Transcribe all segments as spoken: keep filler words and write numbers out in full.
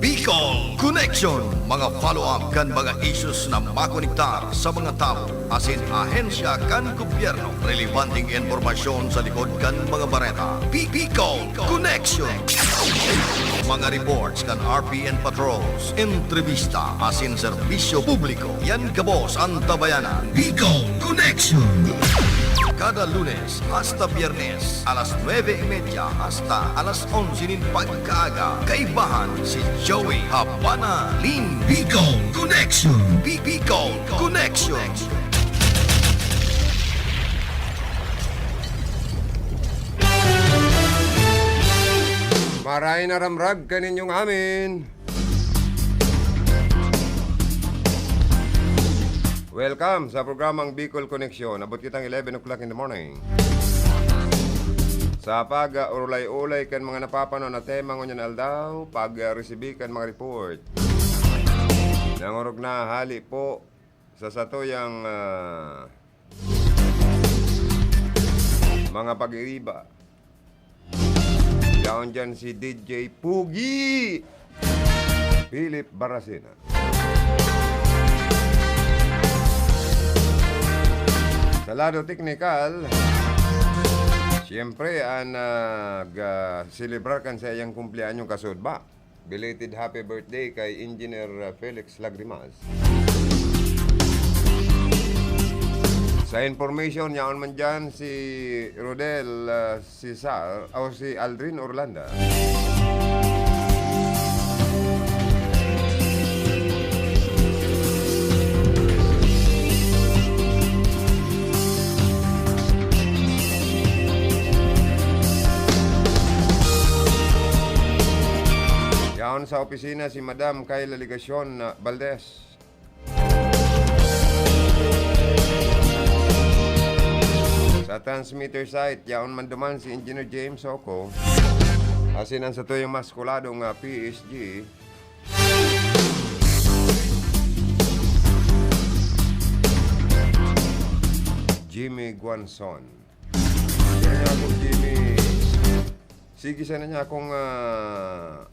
Bicol Connection, mga follow-up kan mga issues na makonektar sa mga tawo asin ahensya kan gobyerno, relebanteng impormasyon sa likod kan mga bareta. Bi-, Bicol Connection. Mga reports kan R P N patrols, entrevista asin serbisyo publiko. Yan gabos an tabayanan. Bicol Connection. Kada Lunes hasta Biyernes, alas nuebe y media hasta alas onse nin pagkaaga, kaibahan si Joey Habana Lin. Bicol Connection. Bi-, Bicol Connection. Maray na ramrag kaninyong amin. Welcome sa programang Bicol Connection. Abot kitang eleven o'clock in the morning. Sa pag-, ah, urulay-ulay kan mga napapanon na tema ngunyan aldaw, pag-resibi kan mga report. Nangorog na hali po sa satuyang, ah, mga pag-iriba. Yaon dyan si D J Pugi Philip Baracena. Sa lado teknikal, siyempre, an, ah, ga-, selebrar kan saiyang kumpleanyong kasudba. Belated happy birthday kay Engineer, uh, Felix Lagrimas. Sa information, yaon man dyan si Rodel, uh, Cesar, o si Aldrin Orlando. Yaon sa opisina si Madam Kayla Legacion, uh, Valdez. Sa transmitter site, yaon man duman si Engineer James Soco. Asin an satuyang maskuladong, uh, P S G. Jimmy Guanzon. Kaya nga po, Jimmy. Sige sana niya akong, ah,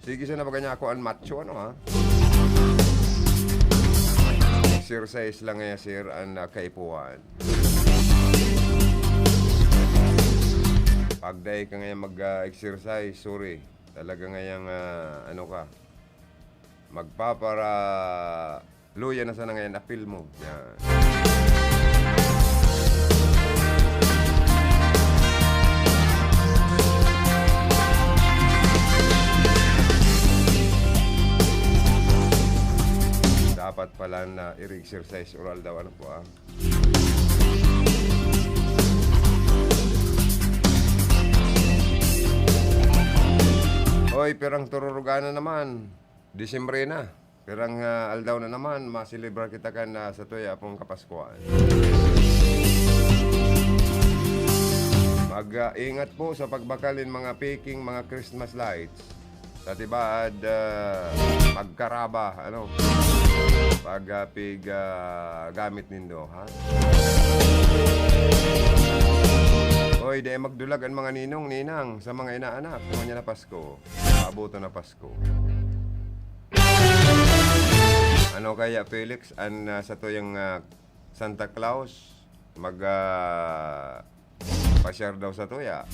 sige sana baga niya ako an macho, ano, ha? Exercise lang ngaya, sir, an, ah, kaipuhan. Pag dai ka ngayon mag, ah, exercise, sorry. Talaga ngayang, ah, ano ka, magpapara-, luya na sana ngayon, apil mo. Yan. Dapat pala na i-exercise oral daw, ano po, ah. Oy, pirang tururugan na naman. Disyembre na. Pirang, ah, aldaw na naman, maselebrar kita kan, ah, satuya pong Kapaskuhan. Mag, ah, ingat po sa pagbakal nin mga peking mga Christmas lights. Sa tibaad, ah, magkaraba, ano, pag, ah, pig, ah, gamit nindo, ha? Oy, di magdulag an mga ninong, ninang, sa mga inaanak, sa mga na Pasko. Paaboton na Pasko. Ano kaya, Felix, an, ah, satuyang, ah, Santa Claus mag, ah, pasyar daw satuya?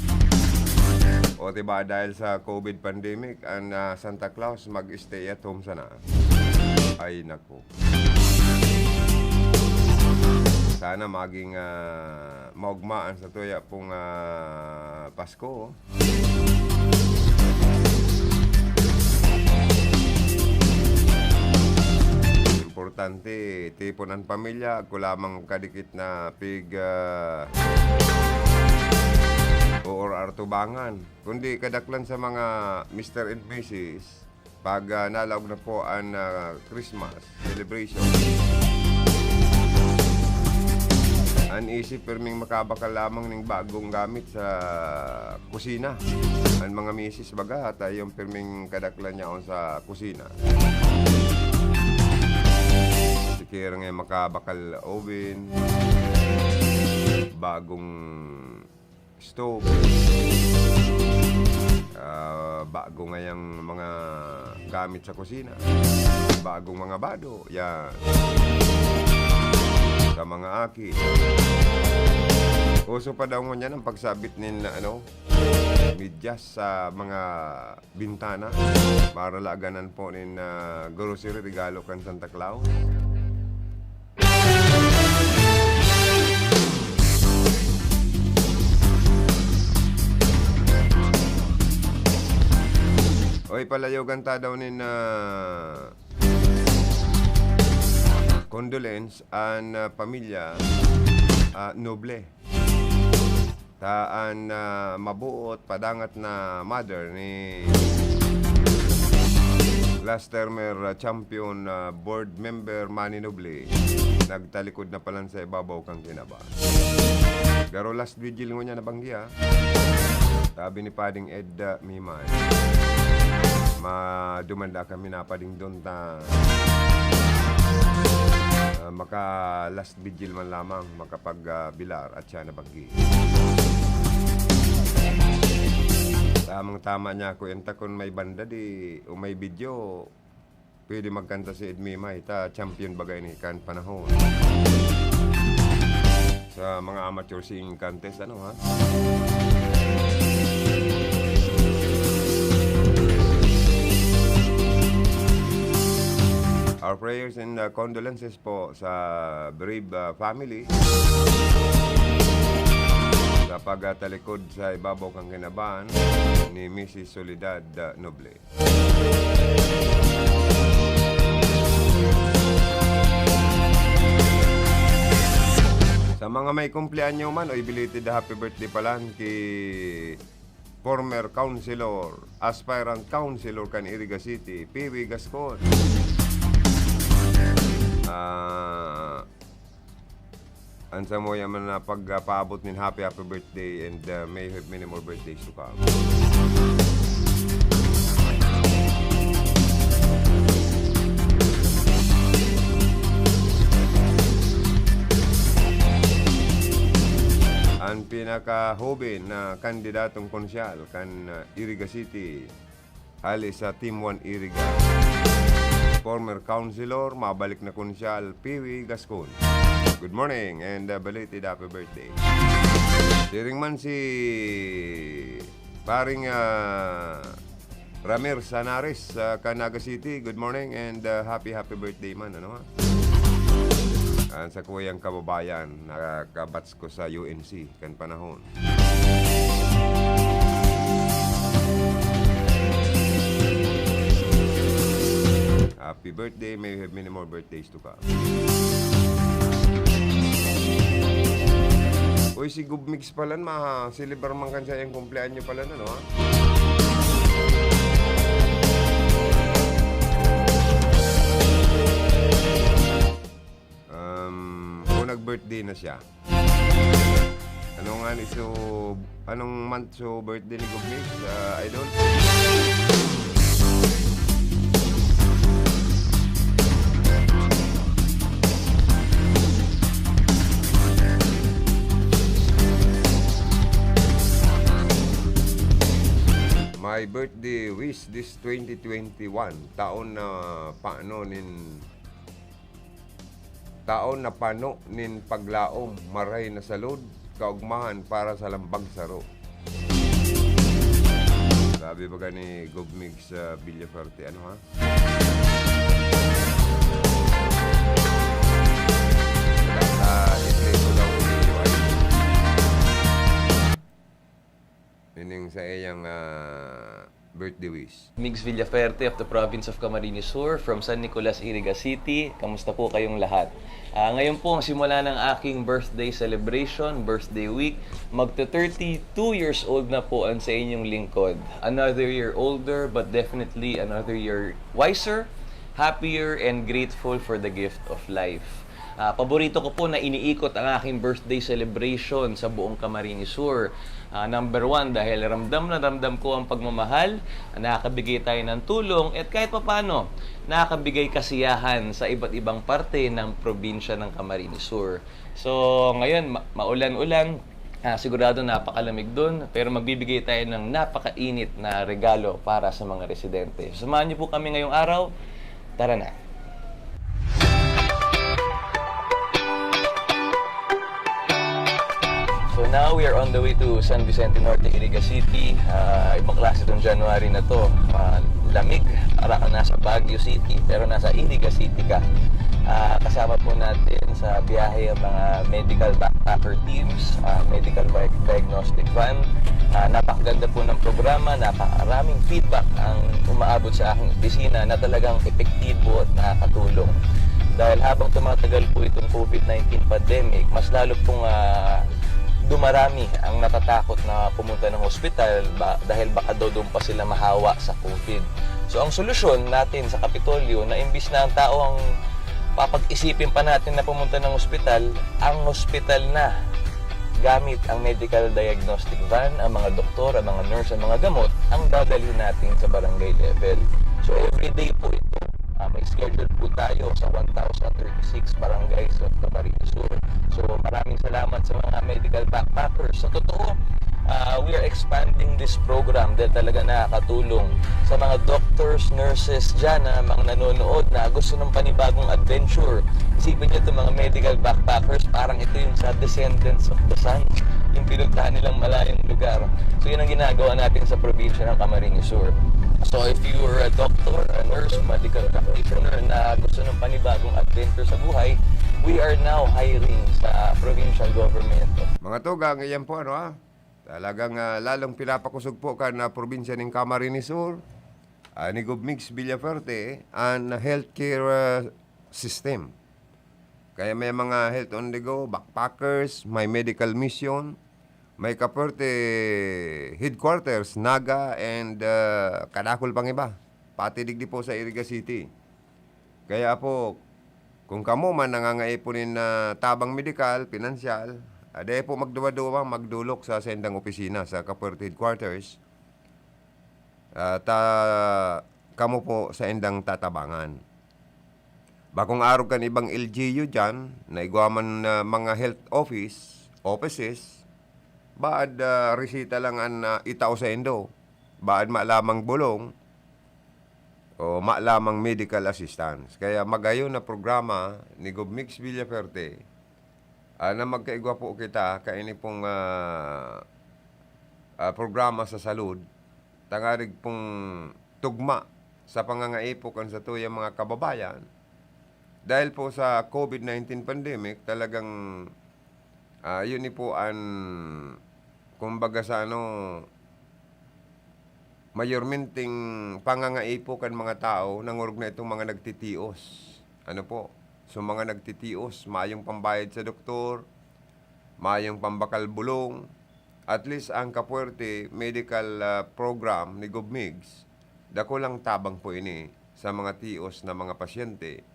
O, diba, dahil sa COVID pandemic, an, ah, Santa Claus mag-stay at home sana? Ay, naku. Sana maging, ah, maugma an satuya pong, ah, Pasko. Importante, tipon an pamilya, agko lamang kadikit na pig, ah, o or artubangan, kundi kadaklan sa mga Mister and Missus pag, ah, nalaog na po an, ah, Christmas celebration. An isip pirming makabakal lamang ning bagong gamit sa kusina. An mga misis baga, ta yung pirming kadaklan niya on sa kusina. Sikiera nga makabakal oven, bagong stove, ah, Bago ngayang mga gamit sa kusina. Bagong mga bado. Yan. Sa mga aki. Uso pa daw ngunyan ang pagsabit nin, ano, medyas sa mga bintana. Maralaganan po nin, ah, grocery regalo kan Santa Claus. Oy, palayogan ta daw nin, ah, condolence an, ah, pamilya, ah, Noble. Ta an, ah, mabuot padangat na mother ni last termer, ah, champion, ah, board member Manny Noble, nagtalikod na palan sa ibabaw kan kinaban. Garo last vigil ngunyan nabanggi, ah. Sabi ni Pading Ed, ah, Mimay, madumanda kami na pading doon ta, ah, maka last vigil man lamang makapag, ah, bilar at siya nabanggi. Tamang-tama niya, Kuya Enta, kun may banda di, o may video, pwede magkanta si Ed Mimay, ta champion bagay ni kan panahon. Sa mga amateur singing contest, ano, ha? Our prayers and, uh, condolences po sa bereaved, uh, family sa pagtalikod sa ibabaw kan kinaban ni Missus Soledad, uh, Noble. Sa mga may kumpleanyo man, oy, belated happy birthday palan ki former councilor, aspirant councilor kan Iriga City, Piwi Gascon. Ah, an samuya man na pagpaabot nin happy, happy birthday and, uh, may you have many more birthdays to come. An pinakahoben na kandidatong konsyal kan, uh, Iriga City, hali sa Team One Iriga, former councilor, mabalik na konsyal, Piwi Gascon. Good morning and, uh, belated happy birthday. Siring man si paring, uh, Ramir Sanares sa Canaga City. Good morning and, uh, happy, happy birthday man, ano, ha? An sakuyang kababayan, nakabats ko sa U N C kan panahon. Happy birthday, may you have many more birthdays to come. Uy, si Gub Mix palan, ma-celebrar man kan saiyang kumpleanyo palan, ano, ha? Um, kung nag-birthday na siya. Ano nga ni, so, anong month so birthday ni Gub Mix, ah, idol? My birthday wish this twenty twenty-one, taon na pano nin taon na pano nin paglaom, maray na salud, kaogmahan para sa lambang saro. Sabi baga ni Gov Migs, ah, Villafuerte, ano, ha? Sa distrito daw, ining sa iyang, ah, birthday wish. Migs Villafuerte of the province of Camarines Sur, from San Nicolas, Iriga City. Kamusta po kayong lahat? Ah, ngayon po ang simula ng aking birthday celebration, birthday week. Magto thirty-two years old na po ang sa inyong lingkod. Another year older, but definitely another year wiser, happier, and grateful for the gift of life. Ah, paborito ko po na iniikot ang aking birthday celebration sa buong Camarines Sur. Ah, number one, dahil ramdam na ramdam ko ang pagmamahal, nakakabigay tayo ng tulong, at kahit papaano, nakakabigay kasiyahan sa iba't ibang parte ng probinsya ng Camarines Sur. So, ngayon, ma-, maulan-ulan, Ah, sigurado napakalamig dun, pero magbibigay tayo ng napakainit na regalo para sa mga residente. Samahan niyo po kami ngayong araw. Tara na. So now we are on the way to San Vicente Norte, Iriga City. Ah, ibang klase itong January na to. Ah, lamig, para ka nasa Baguio City, pero nasa Iriga City ka. Ah, kasama po natin sa biyahe ang mga medical backpacker teams, ah, medical di- diagnostic van. Ah, napakaganda po ng programa, napakaraming feedback ang umaabot sa aking opisina na talagang epektibo at nakakatulong. Dahil habang tumatagal po itong COVID nineteen pandemic, mas lalo pong, ah, dumarami ang natatakot na pumunta ng hospital ba, dahil baka daw doon pa sila mahawa sa COVID. So, ang solusyon natin sa Kapitolyo na imbis na ang tao ang papag-isipin pa natin na pumunta ng ospital, ang ospital na gamit ang medical diagnostic van, ang mga doktor, ang mga nurse, ang mga gamot, ang dadalhin natin sa barangay level. So, everyday po ito. Ah, may schedule po tayo sa one thousand thirty-six barangays of Camarines Sur. So, maraming salamat sa mga medical backpackers. Sa totoo, ah, we are expanding this program dahil talaga nakakatulong sa mga doctors, nurses dyan na mga nanonood na gusto ng panibagong adventure. Isipin niyo itong mga medical backpackers, parang ito yung sa Descendants of the Sun. Yung pinuntahan nilang malayong lugar. So, yun ang ginagawa natin sa probinsya ng Camarines Sur. So, if you are a doctor, a nurse, medical practitioner na gusto ng panibagong adventure sa buhay, we are now hiring sa provincial government. Mga tugang, iyan po, ano, ah? Talagang, ah, lalong pinapakusog po kan, ah, probinsya nin Camarines Sur, ah, ni Gov Migs Villafuerte, an healthcare, ah, system. Kaya may mga health on the go, backpackers, may medical mission, may Capuerte headquarters, Naga, and, ah, kadakul pang iba. Pati digdi po sa Iriga City. Kaya po, kung kamo man nangangaipo nin, ah, tabang medikal, pinansyal, ah, dai po magduwa-duwa, magdolok sa saindang opisina sa Capuerte headquarters. Ah, ta-, kamo po saindang tatabangan. Bakong arog kan ibang L G U diyan, na igwa man na mga health office, offices, baad, ah, resita lang an, ah, itao saindo. Baad malamang bulong o malamang medical assistance. Kaya magayon na programa ni Gov Migs Villafuerte, ah, na magkaigwa po kita kaini pong, ah, ah, programa sa salud, tangarig pong tugma sa pangangaipo kan satuyang mga kababayan. Dahil po sa COVID nineteen pandemic, talagang, ah, yun ni po an, kumbaga sa ano, mayormenteng pangangaipo kan mga tao, nangorog na itong mga nagtitios. Ano po? So, mga nagtitios, mayong pambayad sa doktor, mayong pambakal bulong. At least ang Kapuerte Medical, ah, Program ni Gov Migs, dakulang tabang po ini sa mga tios na mga pasyente,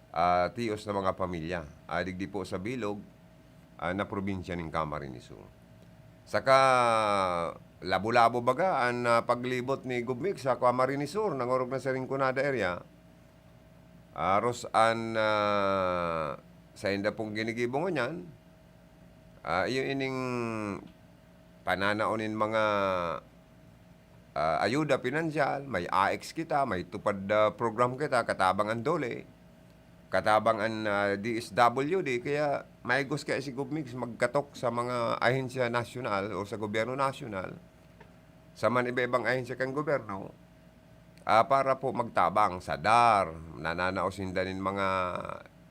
ah, tios na mga pamilya, ah, digdi po sa bilog, ah, na probinsya nin Camarines Sur. Saka labo-labo baga an, ah, paglibot ni Gov Migs sa Camarines Sur, nangorog na sa Rinconada area. Aros an, ah, sainda pong ginigibo ngunyan, ah, iyo ining pananaon nin mga, ah, ayuda pinansyal, may A X kita, may TUPAD, ah, program kita, katabang an DOLE, katabang an, ah, D S W D, kaya maigos kaya si Gov Migs magkatok sa mga ahensya nasyonal o sa gobyerno nasyonal, sa man iba-ibang ahensya kan gobyerno, ah, para po magtabang sa DAR, nananao sinda nin mga,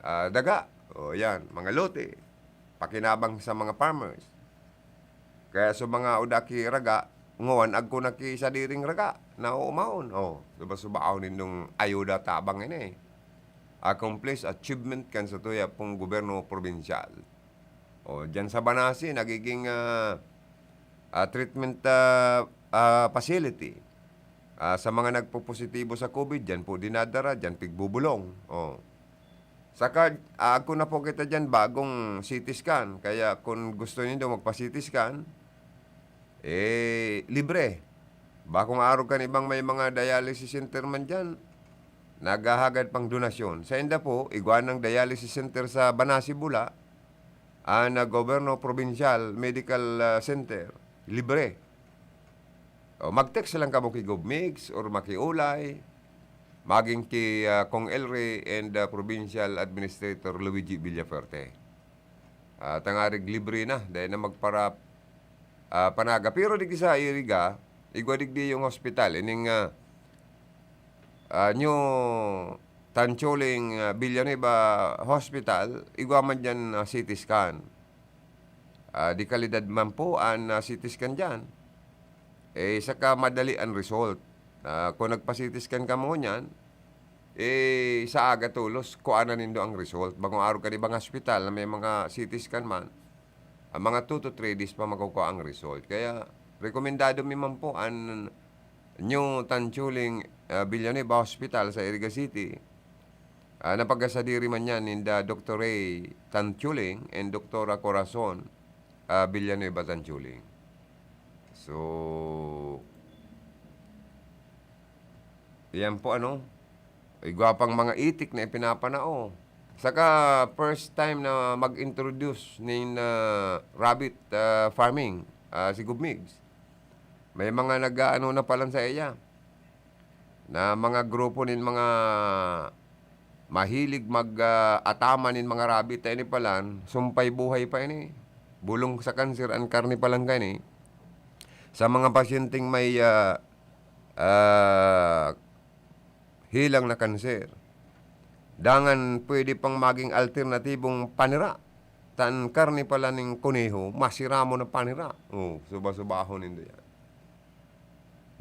ah, daga, o yan, mga lote, pakinabang sa mga farmers. Kaya sa mga uda ki raga, ngawan agko na ki sadiring raga, naoomahon. O, suba-subaon nindong ayuda tabang ini. Accomplished achievement kan satuya pong gobyerno probinsyal. O, diyan sa Banasi, nagiging, ah, ah, treatment, ah, ah, facility. Ah, sa mga nagpopositibo sa COVID, diyan po dinadara, diyan pigbubulong. O. Saka, ah, agko na po kita diyan bagong C T scan. Kaya kung gusto nindo magpa-C T scan, eh, libre. Bakong arog kan ibang may mga dialysis center man diyan, naghahagad pang donasyon. Sainda po, igwa nang dialysis center sa Banasi, Bula, an, ah, Gobyerno Probinsyal Medical, ah, Center, libre. O, mag-text lang kamo ki Gov Migs or makiulay, maging ki, ah, Cong El Rey and, ah, Provincial Administrator Luigi Villafuerte. Ah, tangarig libre na, dai na magpara-, ah, panaga. Pero digdi sa Iriga, igwa digdi yung hospital, ining, ah, ah, New Tanchuling, ah, Villanueva Hospital, igwa man diyan, ah, C T scan. Ah, de kalidad man po an, ah, C T scan diyan. Eh, saka madali an result. Ah, kung nagpa-C T scan kamo niyan, eh, sa aga tolos, kuha na nindo ang result. Bangong arog kan ibang hospital na may mga C T scan man, ang mga two to three days pa makukua ang result. Kaya, rekomendado mi man po an New Tanchuling, ah, Villanueva Hospital sa Iriga City. Ah, napagkasadiri man yan ninda Doktor Ray Tanchuling and Doktora Corazon, ah, Villanueva Tanchuling. So, iyan po, ano, igwa pang mga itik na ipinapanao. Saka, first time na mag-introduce nin, ah, rabbit, ah, farming, ah, si Gov Migs. May mga nag-aano na palan sa iya, na mga grupo nin mga mahilig mag, ah, ataman nin mga rabbit na ini palan, sumpay buhay pa ini. Bulong sa kanser an karne palan kaini. Sa mga pasyenteng may, ah, ah, hilang na kanser. Dangan pwede pang maging alternatibong panira. Ta an karne pala ning kuneho, masira mo na panira. Oh, suba-subahon nindo yan.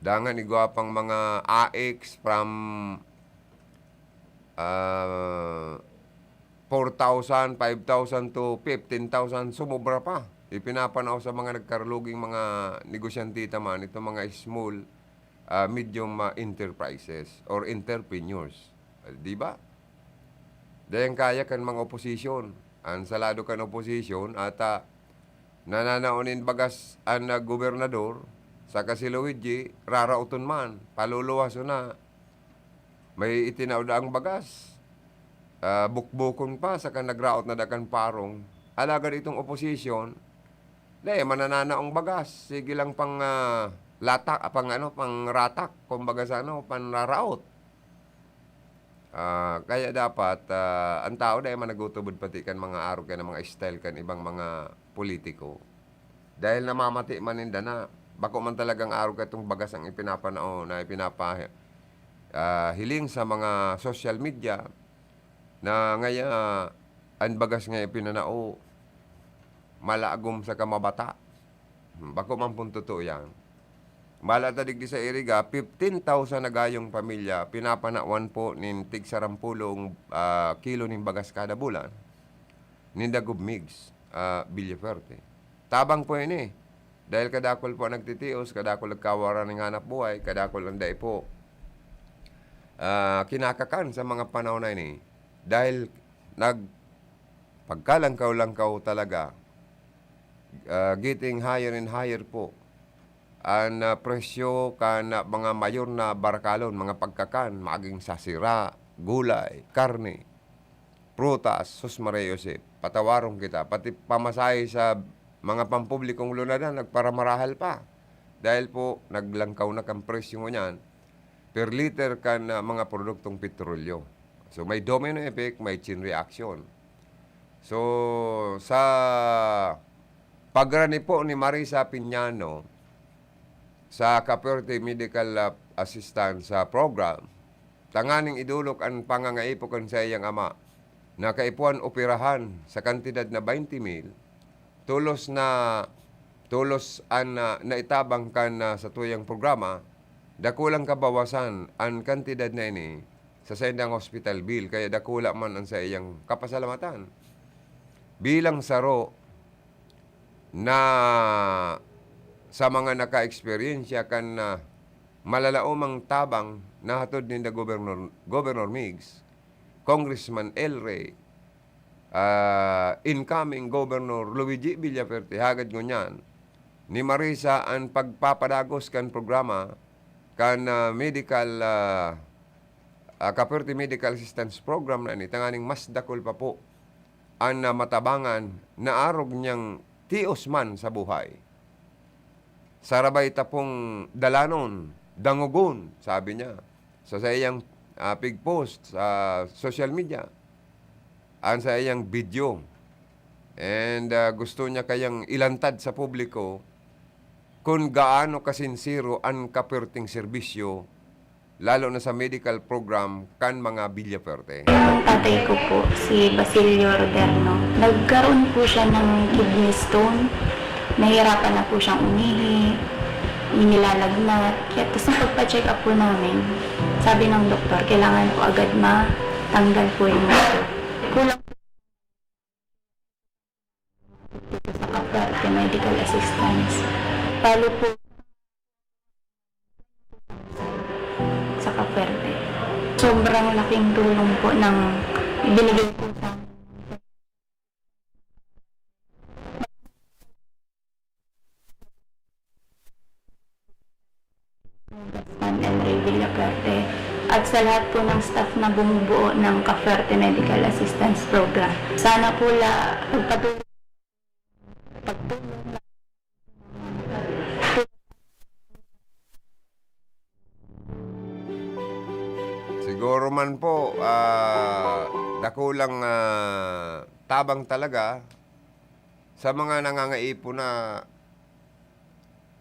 Dangan igwa pang mga A X from, ah, four thousand, five thousand to fifteen thousand, sumobra pa. Ipinapanao sa mga nagkaraluging mga negosyante ta man, itong mga small, ah, medium, ah, enterprises or entrepreneurs. Ah, di ba? Dai kaya kan mga oposisyon. An sa lado kan oposisyon, ata nananao nin bagas an, ah, gobernador, saka si Luigi, raraoton man, paluluwason na. May itinao daang bagas, ah, bukbukon pa, saka nagraot na da kan parong. Alagad itong oposisyon, dai, manananaong bagas. Sige lang pang, ah, latak, pang ano, pang ratak, kumbaga sa ano, panraraot. Ah, kaya dapat, ah, an tawo dai man nagtutubod pati kan mga arog kan mga style kan ibang mga politiko. Dahil namamati man ninda na bako man talagang arog katong bagas ang ipinapanao na ipinapa-, ah, hiling sa mga social media na ngaya an bagas nga ipinanao malagom saka mabata. Hmm, bako man pun totoo yan. Mala ta digdi sa Iriga, fifteen thousand na gayong pamilya pinapanawan po nin tig sarampulong, ah, kilo nin bagas kada bulan. Ninda Gov Migs, ah, Villafuerte. Tabang po ini. Dahil kadakul po nagtitios, kadakul nagkawara ning hanap buhay, kadakul ang dai po, ah, kinakakan sa mga panahon na ini. Dahil nag-, pagkalangkaw-langkaw talaga, ah, getting higher and higher po an, ah, presyo kan, ah, mga mayor na barakalon, mga pagkakan, maging sa sira, gulay, karne, prutas, sus, Maria Josep, patawaron kita, pati pamasahe sa mga pampublikong lunadan, nagparamarahal pa. Dahil po, naglangkaw na kan presyo ngunyan per liter kan, ah, mga produktong petrolyo. So, may domino effect, may chain reaction. So, sa pagrani po ni Marisa Piñano sa Caperti Medical, ah, Assistance, ah, Program, tanganing idolok an pangangaipo kan saiyang ama na kaipuhan operahan sa kantidad na twenty mil, tolos na, tolos an, ah, naitabang kan, ah, satuyang programa, dakulang kabawasan an kantidad na ini sa saindang hospital bill, kaya dakula man an saiyang kapasalamatan. Bilang saro na sa mga naka-eksperyensya kan, ah, malalaomang tabang na hatod ninda Gobernor, Gobernor Migs, Congressman El Rey, ah, incoming Governor Luigi Villafuerte, hagad ngunyan ni Marisa an pagpapadagos kan programa kan, ah, medical, ah, ah, Caperti Medical Assistance Program na ini, tanganing mas dakul pa po an, ah, matabangan na arog niyang tios man sa buhay. Sarabay ta pong dalanon, dangogon, sabi niya, sa saiyang, ah, pig-post sa social media, an saiyang video. And, ah, gusto niya kayang ilantad sa publiko kun gaano kasinsero an kaperting serbisyo, lalo na sa medical program kan mga Villafuerte. Ang tatay ko po, si Basilio Roderno, nagkaroon po siya ng kidney stone. Nahihirapan na po siyang umihi, inilalagnat. Kaya, tapos nung pagpa-check up po namin, sabi ng doktor, kailangan po agad matanggal po yung stone. Kulang dito sa Cavite Medical Assistance. Bali po sa Cavite. Sobrang laking tulong po ng ibinigay po sa Congressman El Rey Villafuerte at sa lahat po ng staff na bumubuo ng Cavite Medical Assistance Program. Sana po la pagpatuloy, pagtulong. Siguro man po, ah, dakulang, ah, tabang talaga sa mga nangangaipon na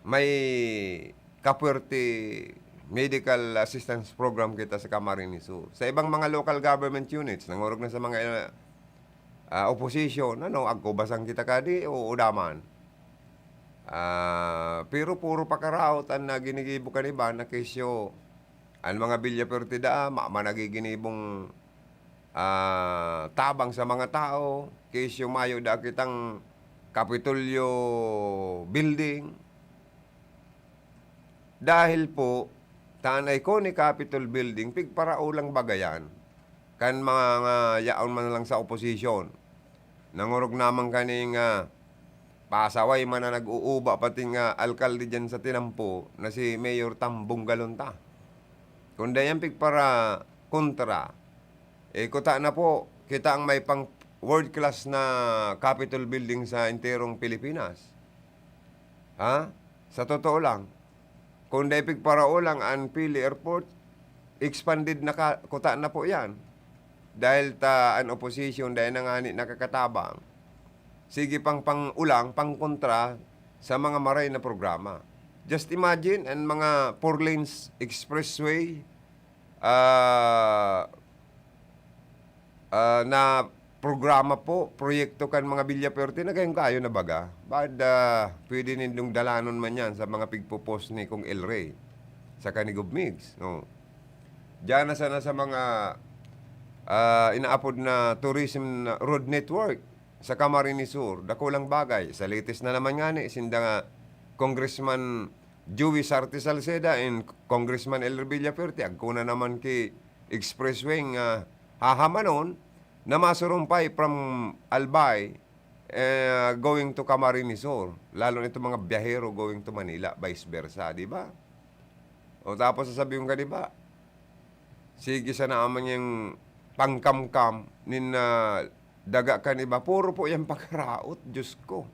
may kapuwerte medical assistance program kita sa Camarines Sur. Sa ibang mga local government units, nangorog na sa mga, ah, opposition, ano, agkubasang kita kadi o udaman. Ah, pero puro pakaraot an, ah, ginigibo kan iba na kesyo an mga Villafuerte daa, ma-, ma-, nagiginibong, ah, tabang sa mga tao, kesyo mayo daa kitang Kapitolyo Building. Dahil po, ta an iconic Capitol Building, pigparaolang baga yan kan mga yaon man lang sa oposisyon. Nangorog naman kani nga pasaway man na nag-uuba pati nga alkalde diyan sa tinampo na si Mayor Tambong Galonta. Kung dai yan pigpara-, kontra, eh, kuta na po, kita ang may pang world class na Capitol Building sa enterong Pilipinas. Ha? Sa totoo lang, kung dai pigparaolang an Pili Airport, expanded na ka, kuta na po yan. Dahil ta an opposition dai na ngani nakakatabang, sige pang pang-ulang, pangkontra sa mga maray na programa. Just imagine, an mga four lanes expressway, ah, ah, na programa po, proyekto kan mga Villafuerte na gayong kayo na baga. Bad, ah, pwede nindong dalanon man yan sa mga pigpo-post ni Cong El Rey saka ni Gob Migs, no? Diyan na sana sa mga, ah, inaapod na tourism na road network sa Camarines Sur, dakulang bagay. Sa latest na naman ngani, sinda nga Congressman Joey Sarte Salceda and Congressman Elder Villafuerte, agko na naman ki expressway nga hahamanon na masurumpay from Albay, eh, going to Camarines Sur, lalo na itong mga biyahero going to Manila, vice versa, di ba? O tapos sasabihin ka, di ba? Sige sana man yang pangkamkam nin, ah, daga kan iba. Puro po yan pakaraot, Diyos ko.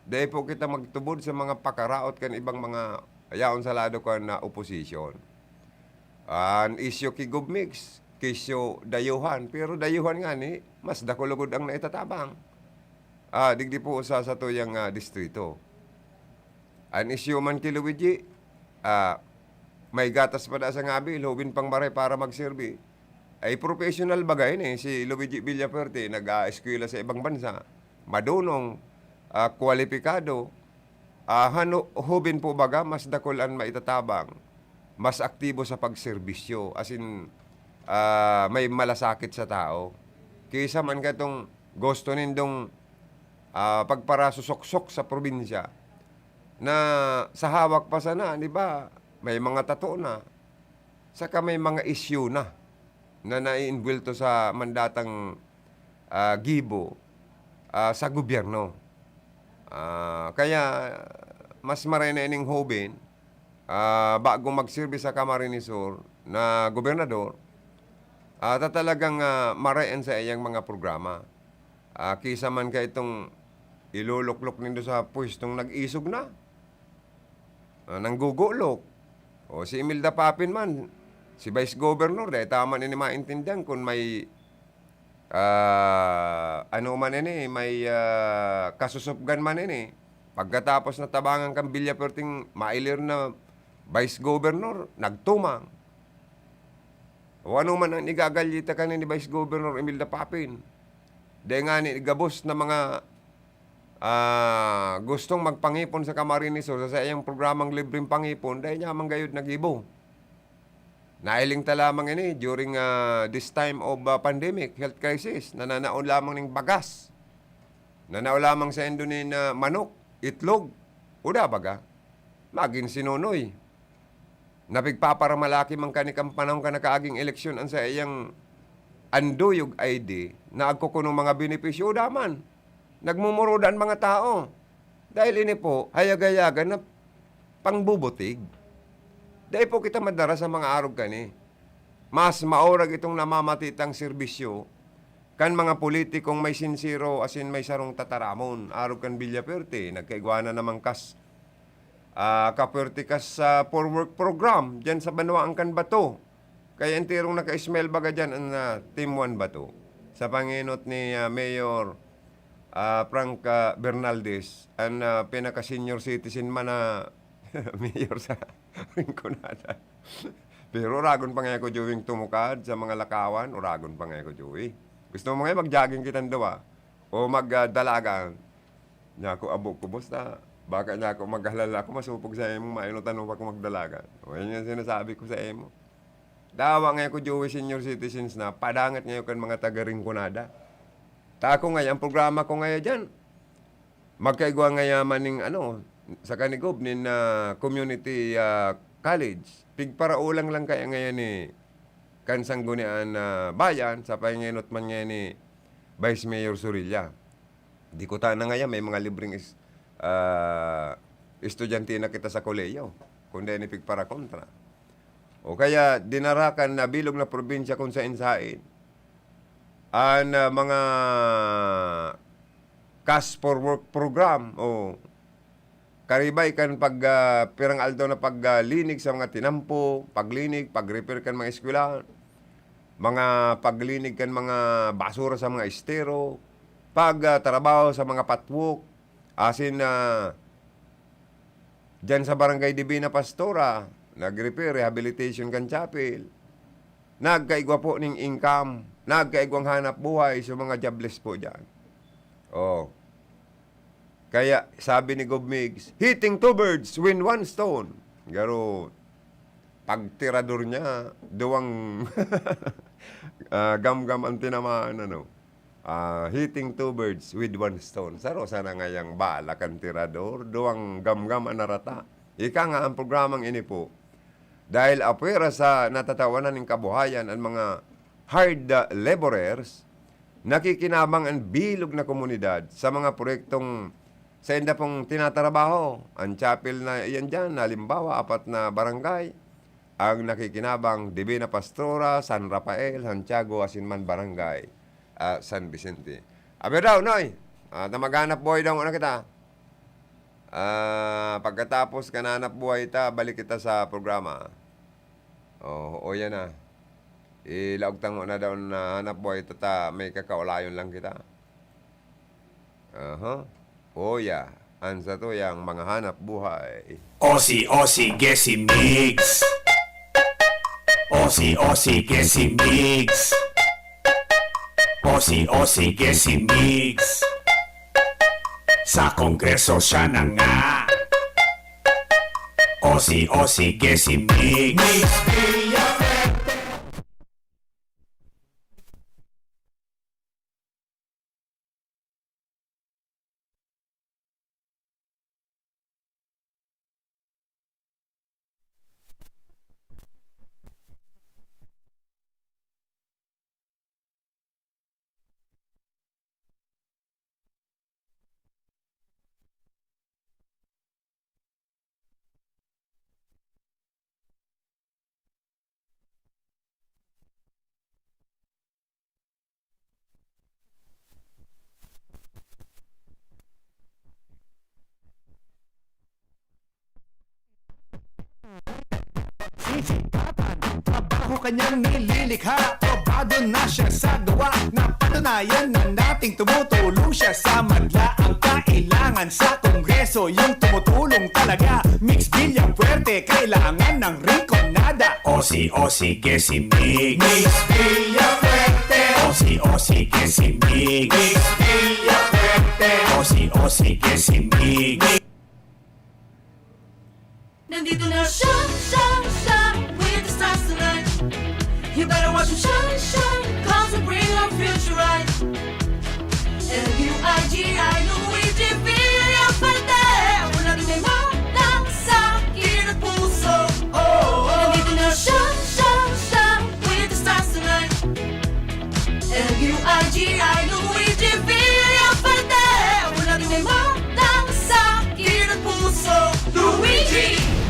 Dai po kita magtubod sa mga pakaraot kan ibang mga yaon sa lado kan na oposisyon. An isyu ki Gob Migs, kesyo dayuhan, pero dayuhan ngani, mas dakul lugod ang naitatabang. Ah, digdi po sa satuyang, ah, distrito. An isyu man ki Luigi, ah, may gatas pa da sa ngabil, hoben pang maray para magserbi. Ay, professional baga ini si Luigi Villafuerte, nag-aeskwela sa ibang bansa, madunong, ah, kwalipikado, ah, hano-, hoben po baga, mas dakul an maitatabang, mas aktibo sa pagserbisyo, as in, ah, may malasakit sa tao. Kaysa man katong gusto nindong, ah, pagparasusoksok sa probinsya, na sa hawak pa sana, di ba, may mga tato na, saka may mga isyu na, na naiinbwelto sa mandatang, ah, gibo, ah, sa gobyerno. Ah, kaya mas maray na ining hoben, ah, bagong magserbi sa Camarines Sur na gobernador, ah, ta talagang, ah, maray an saiyang mga programa. Ah, kisa man ka itong iluluklok nindo sa pwestong nag-isog na. Ah, nanggugulok. O, si Imelda Papin man, si Vice Governor, dai ta man ini maintindihan kun may, ah, ano man ini, may, ah, kasusupgan man ini. Pagkatapos na tabangan kan Villafuerte ning mailir na Vice Governor, nagtumang. O ano man ang igagalyita kaini ni Vice Governor Imelda Papin. Dai ngani gabos na mga, ah, gustong magpangipon sa Camarines Sur sa saiyang programang libreng pangipon, dai niya man gayod nagibo. Nahiling ta lamang ini during, ah, this time of, ah, pandemic, health crisis, nananao lamang ning bagas. Nanao lamang saindo nin, ah, manok, itlog, uda baga. Magin si Nonoy. Napigpaparamalaki man kani kan panahon kan nakaaging eleksyon an saiyang anduyog I D, na agkukunong mga benepisyo, uda man. Nagmumoroda an mga tao. Dahil ini po, hayag-hayagan na pangbubutig. Dai po kita madara sa mga arog kani. Mas maurag itong namamati tang serbisyo kan mga politikong may sinsero asin may sarong tataramon. Arog kan Villafuerte, nagkaigwa na naman kas, ah, kapuwerte kas sa for work program diyan sa banwaan kan Bato. Kaya enterong naka-smell baga diyan an, ah, Team One Bato. Sa pangenot ni, ah, Mayor, ah, Frank, ah, Bernaldez, an, ah, pinaka-senior citizen man na mayor sa Rinconada. Pero uragon pa ngaya ko, Joey, tumukad sa mga lakawan, uragon pa ngaya ko, Joey. Gusto mo ngaya mag-jogging kitang duwa? O mag, ah, dalagan? Niya ako, "Abo ko, boss, ta baka niya ako maghalala ako, masupog sa imo, mayo na tanong pa kung magdalagan." O, yan yung sinasabi ko sa imo. Dawa ngaya ko, Joey, senior citizens na, padangat ngaya kan mga taga Rinconada. Ta ako ngaya, ang programa ko ngaya diyan, magkaigwa ngaya man ning ano, sa kanigob nin, ah, community, ah, college. Pigparaulang lang kaya ngaya ni kan Sanggunian na Bayan, sa pahingenot man ngaya ni Vice Mayor Sorilla. Di ko ta na ngaya may mga libreng is-, ah, estudyante na kita sa kolehiyo, kundi ni pigparakontra. O kaya dinarakan na bilog na probinsya kung sain-sain an, ah, mga cash for work program o karibay kan pag, ah, pirang aldaw na pag, ah, linig sa mga tinampo, paglinig, pag-repair kan mga eskwelahan, mga paglinig kan mga basura sa mga estero, pag, ah, trabaho sa mga patwok, asin, ah, diyan sa Barangay Divina Pastora, nag-repair, rehabilitation kan chapel. Nagkaigwa po ning income, nagkaigwang hanap buhay sa mga jobless po diyan. Oh. Kaya sabi ni Gob Migs, "Hitting two birds with one stone." Garo, pagtirador niya, duwang, ah, gamgam ang tinamaan, ano. Ah, hitting two birds with one stone. Saro sana ngayang bala kan tirador, duwang gamgam an narata. Ika nga, ang programang ini po, dahil apwera sa natatawanan nin kabuhayan an mga hard, ah, laborers, nakikinabang an bilog na komunidad sa mga proyektong sainda pong tinatrabaho. An chapel na iyan diyan, halimbawa, apat na barangay, ang nakikinabang, Divina Pastora, San Rafael, Santiago, asin man barangay, ah, San Vicente. Abi daw, Noy, ah, ta maghanap buhay daw na kita. Ah, pagkatapos kan hanap buhay ta, balik kita sa programa. Oh, o yan na. Ilaog tango na daw na hanap buhay ta, ta may kakaulayon lang kita. Aha. O ya, an satuyang mga hanap buhay. Osi, osi, gesi, migs. Osi, osi, gesi, migs. Osi, osi, gesi, migs. Sa Kongreso siya na nga. Osi, osi, gesi, migs. Sikatan, trabaho kanyang nililikha. Probado na siya sa gawa. Napatunayan na nating tumutulong siya sa madla. Ang kailangan sa Kongreso, yung tumutulong talaga. Mix Villafuerte, kailangan ng Rinconada. O si, o si, que si Mix. Mix Villafuerte. O si, o si, que si Mix. Mix Villafuerte. O si, o si, que si Mix. Nandito na siya, siya, siya, with the stars tonight. You better watch him shine, shine, 'cause we bring our future right. L U I G I, Luigi Villafuerte. Wala nang may matang sa akin at puso. Oh, oh. Nandito na siya, siya, siya, with the stars tonight. L U I G I, Luigi Villafuerte. Wala nang may matang sa akin at puso. Luigi!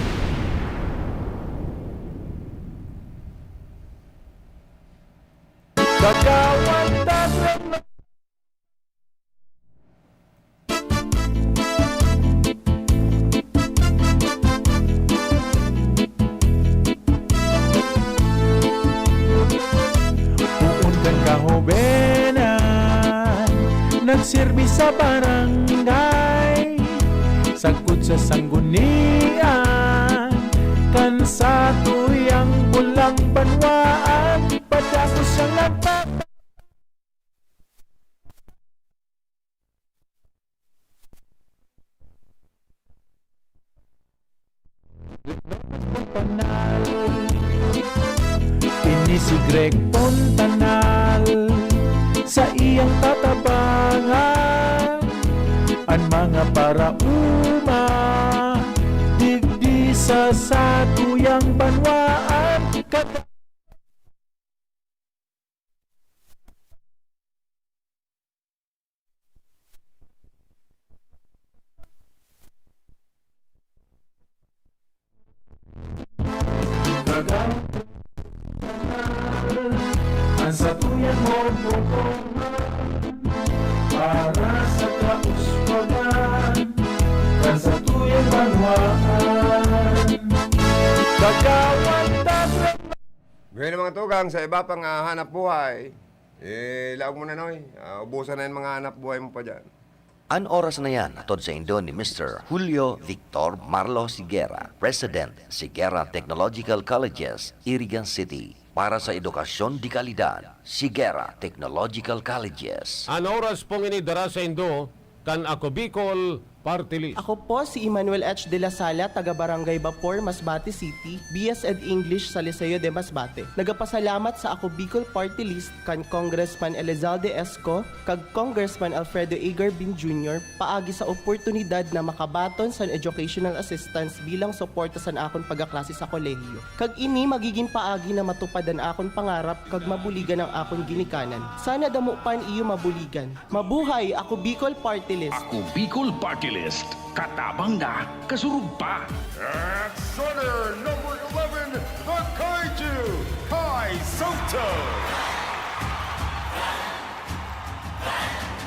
Kagawad Tagre. Poon kan kahobenan, nagsirbi sa barangay, sagkod sa sanggunian, kan satuyang bulang banwaan, padagos siyang nagpapa- Panal. Ini si Greg Fontanal, sa iyang tatabangan, an mga paraoma, digdi sa satuyang banwaan, kada An satuyang mototoman para sa kauswagan kan satuyang banwaan. Kagawad Tagre. Ngayon, mga tugang, sa iba pang, ah, hanap buhay, eh, laog mo na, Noy. Ah, ubusan na yung mga hanap buhay mo pa dyan. An oras na yan, hatod saindo ni Mister Julio Victor Marlo Siguera, President, Siguera Technological Colleges, Irigan City. Para sa edukasyon de kalidad, Siguera Technological Colleges. An oras pong ini dara saindo kan Ako Bicol Party List. Ako po si Emmanuel H. de la Sala, taga Barangay Bapor, Masbate City, B S Ed English sa Liceo de Masbate. Nagapasalamat sa Ako Bicol Party List kan Congressman Elizalde Esco kag Congressman Alfredo A. Garbin Junior paagi sa oportunidad na makabaton san educational assistance bilang suporta san akon pagkaklase sa kolehiyo. Kag ini magigin paagi na matupad an akon pangarap kag mabuligan ang akon ginikanan. Sana damo pa an iyo mabuligan. Mabuhay! Ako Bicol Party List! Ako Bicol Party List. Katabang na, kasurog pa. At starter number eleven, the Kaiju, Kai Soto.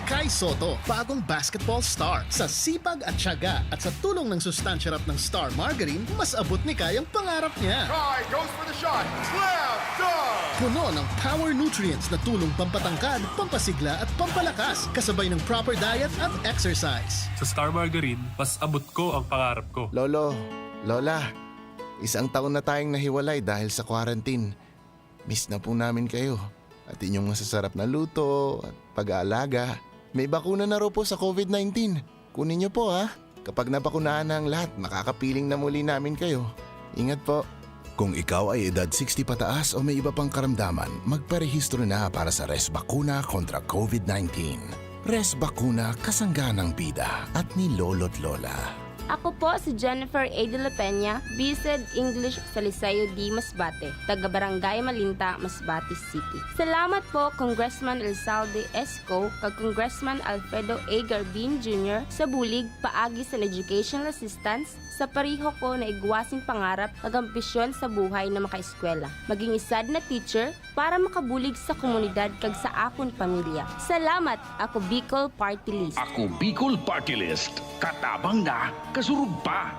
Kai Soto, bagong basketball star. Sa sipag at tiyaga at sa tulong ng sustansya rap ng Star Margarine, mas abot ni Kai ang pangarap niya. Kai goes for the shot. Slam dunk! Puno ng power nutrients na tulong pampatangkad, pampasigla at pampalakas, kasabay ng proper diet at exercise. Sa Star Margarine, mas abot ko ang pangarap ko. Lolo, Lola, isang taon na tayong nahiwalay dahil sa quarantine. Miss na po namin kayo at inyong masasarap na luto at pag-aalaga. May bakuna na raw po sa covid nineteen. Kunin niyo po, ha. Kapag nabakunahan na ang lahat, makakapiling na muli namin kayo. Ingat po. Kung ikaw ay edad sixty pataas o may iba pang karamdaman, magparehistro na para sa Resbakuna kontra covid nineteen. Resbakuna, kasangga ng bida at ni Lolo't Lola. Ako po si Jennifer A. de la Peña, B S Ed English sa Liceo de Masbate, taga Barangay Malinta, Masbate City. Salamat po, Congressman Elizalde Esco kag Congressman Alfredo A. Garbin Junior sa bulig paagi sa educational assistance sa pareho ko na igwa sing pangarap kag ambisyon sa buhay na makaeskwela, maging isad na teacher, para makabulig sa komunidad kag sa akon pamilya. Salamat, Ako Bicol Party List. Ako Bicol Party List. Katabang na, kasurog pa.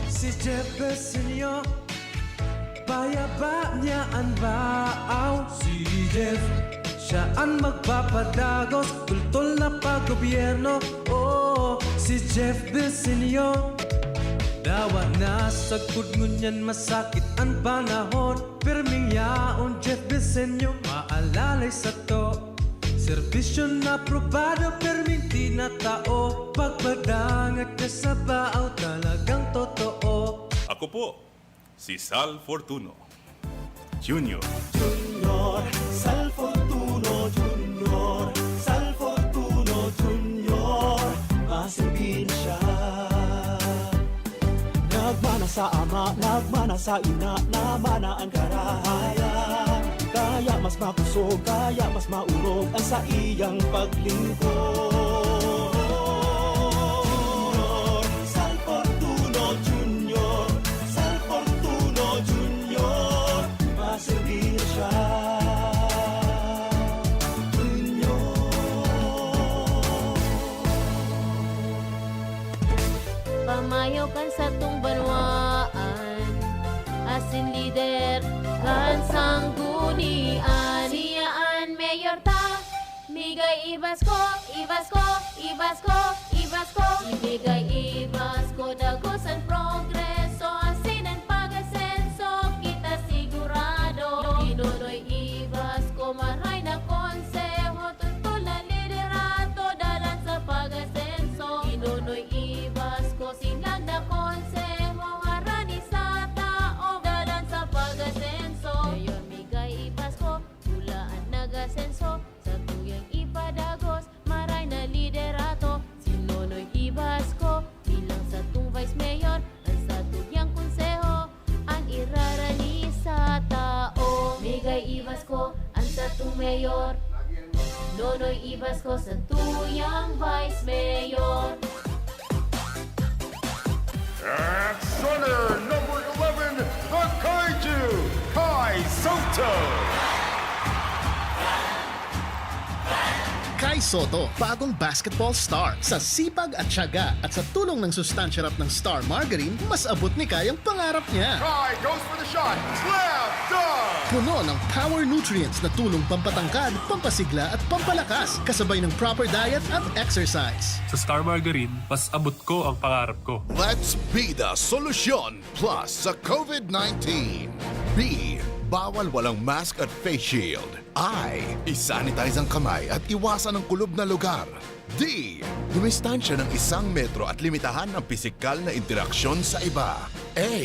Si Jefferson Yo. Payaba niya an baaw, si Jeff. Siya an magpapadagos, tultol na paggobyerno. Oo, si Jeff Bisinyo. Dawa na sagkod ngunyan masakit an panahon. Pirming yaon, Jeff Bisinyo, maalalay sato. Serbisyo na aprobado, pirming tinatao. Pagpadangat niya sa baaw, talagang totoo. Ako po, si Sal Fortuno Junior. Junior, Sal Fortuno Junior, Sal Fortuno Junior, masibinsya. Nagmana sa ama, nagmana sa ina, namana an karahayan. Kaya mas makusog, kaya mas maurog ang saiyang paglingkod. Sal Fortuno Junior, Sal Fortuno Junior, maserbir siya. Junior. Pamayo kan satong banwaan, asin lider kan sanggunian. Siya an mayor ta, migay Ibasko, Ibasko, Ibasko, Ibasko. Ibigay Ibasko, dagos an progreso, asin an pag-asenso, kita sigurado. Ginonoy Ibasko, maray na konseho, tutol na liderato, dalan sa pag-asenso. Ginonoy Ibasko, sinlag na konseho, harani sa tao, dalan sa pag-asenso. Mayor Migay Ibasko, pula an nag-asenso, satuyang ipadagos, maray na liderato. Si Nonoy Ibasko, bilang satong vice mayor, an satuyang konseho, an irarani sa tao. Migay Ibasko, an satong mayor. Nonoy Ibasko, satuyang vice mayor. At center, number eleven, the Kaiju, Kai Soto. Kai Soto, bagong basketball star. Sa sipag at tiyaga at sa tulong ng sustansya rap ng Star Margarine, mas abot ni Kai ang pangarap niya. Kai goes for the shot. Slam dunk! Puno ng power nutrients na tulong pampatangkad, pampasigla at pampalakas, kasabay ng proper diet at exercise. Sa Star Margarine, mas abot ko ang pangarap ko. Let's be the solution plus sa COVID nineteen. B, bawal walang mask at face shield. I, isanitize ang kamay at iwasan ang kulob na lugar. D, dumistansya ng isang metro at limitahan ang pisikal na interaksyon sa iba. A,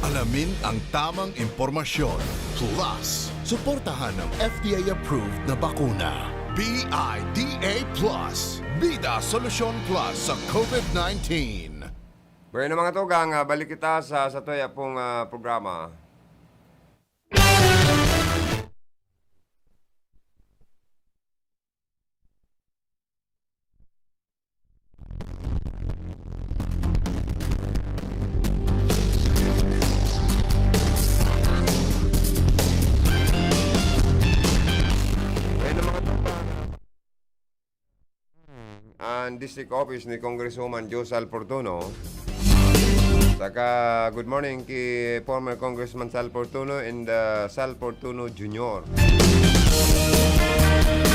alamin ang tamang impormasyon. Plus, suportahan ang F D A-approved na bakuna. B I D A plus, Bida Solusyon Plus sa COVID nineteen. Bueno, mga tugang, ah, balik kita sa, sa tuya pong, ah, programa. Ayan ang mga tropa. Ang district office ni Congresswoman Jo Sal Fortuno. Saka, good morning ki former Congressman Sal Fortuno and, uh, Sal Fortuno Junior.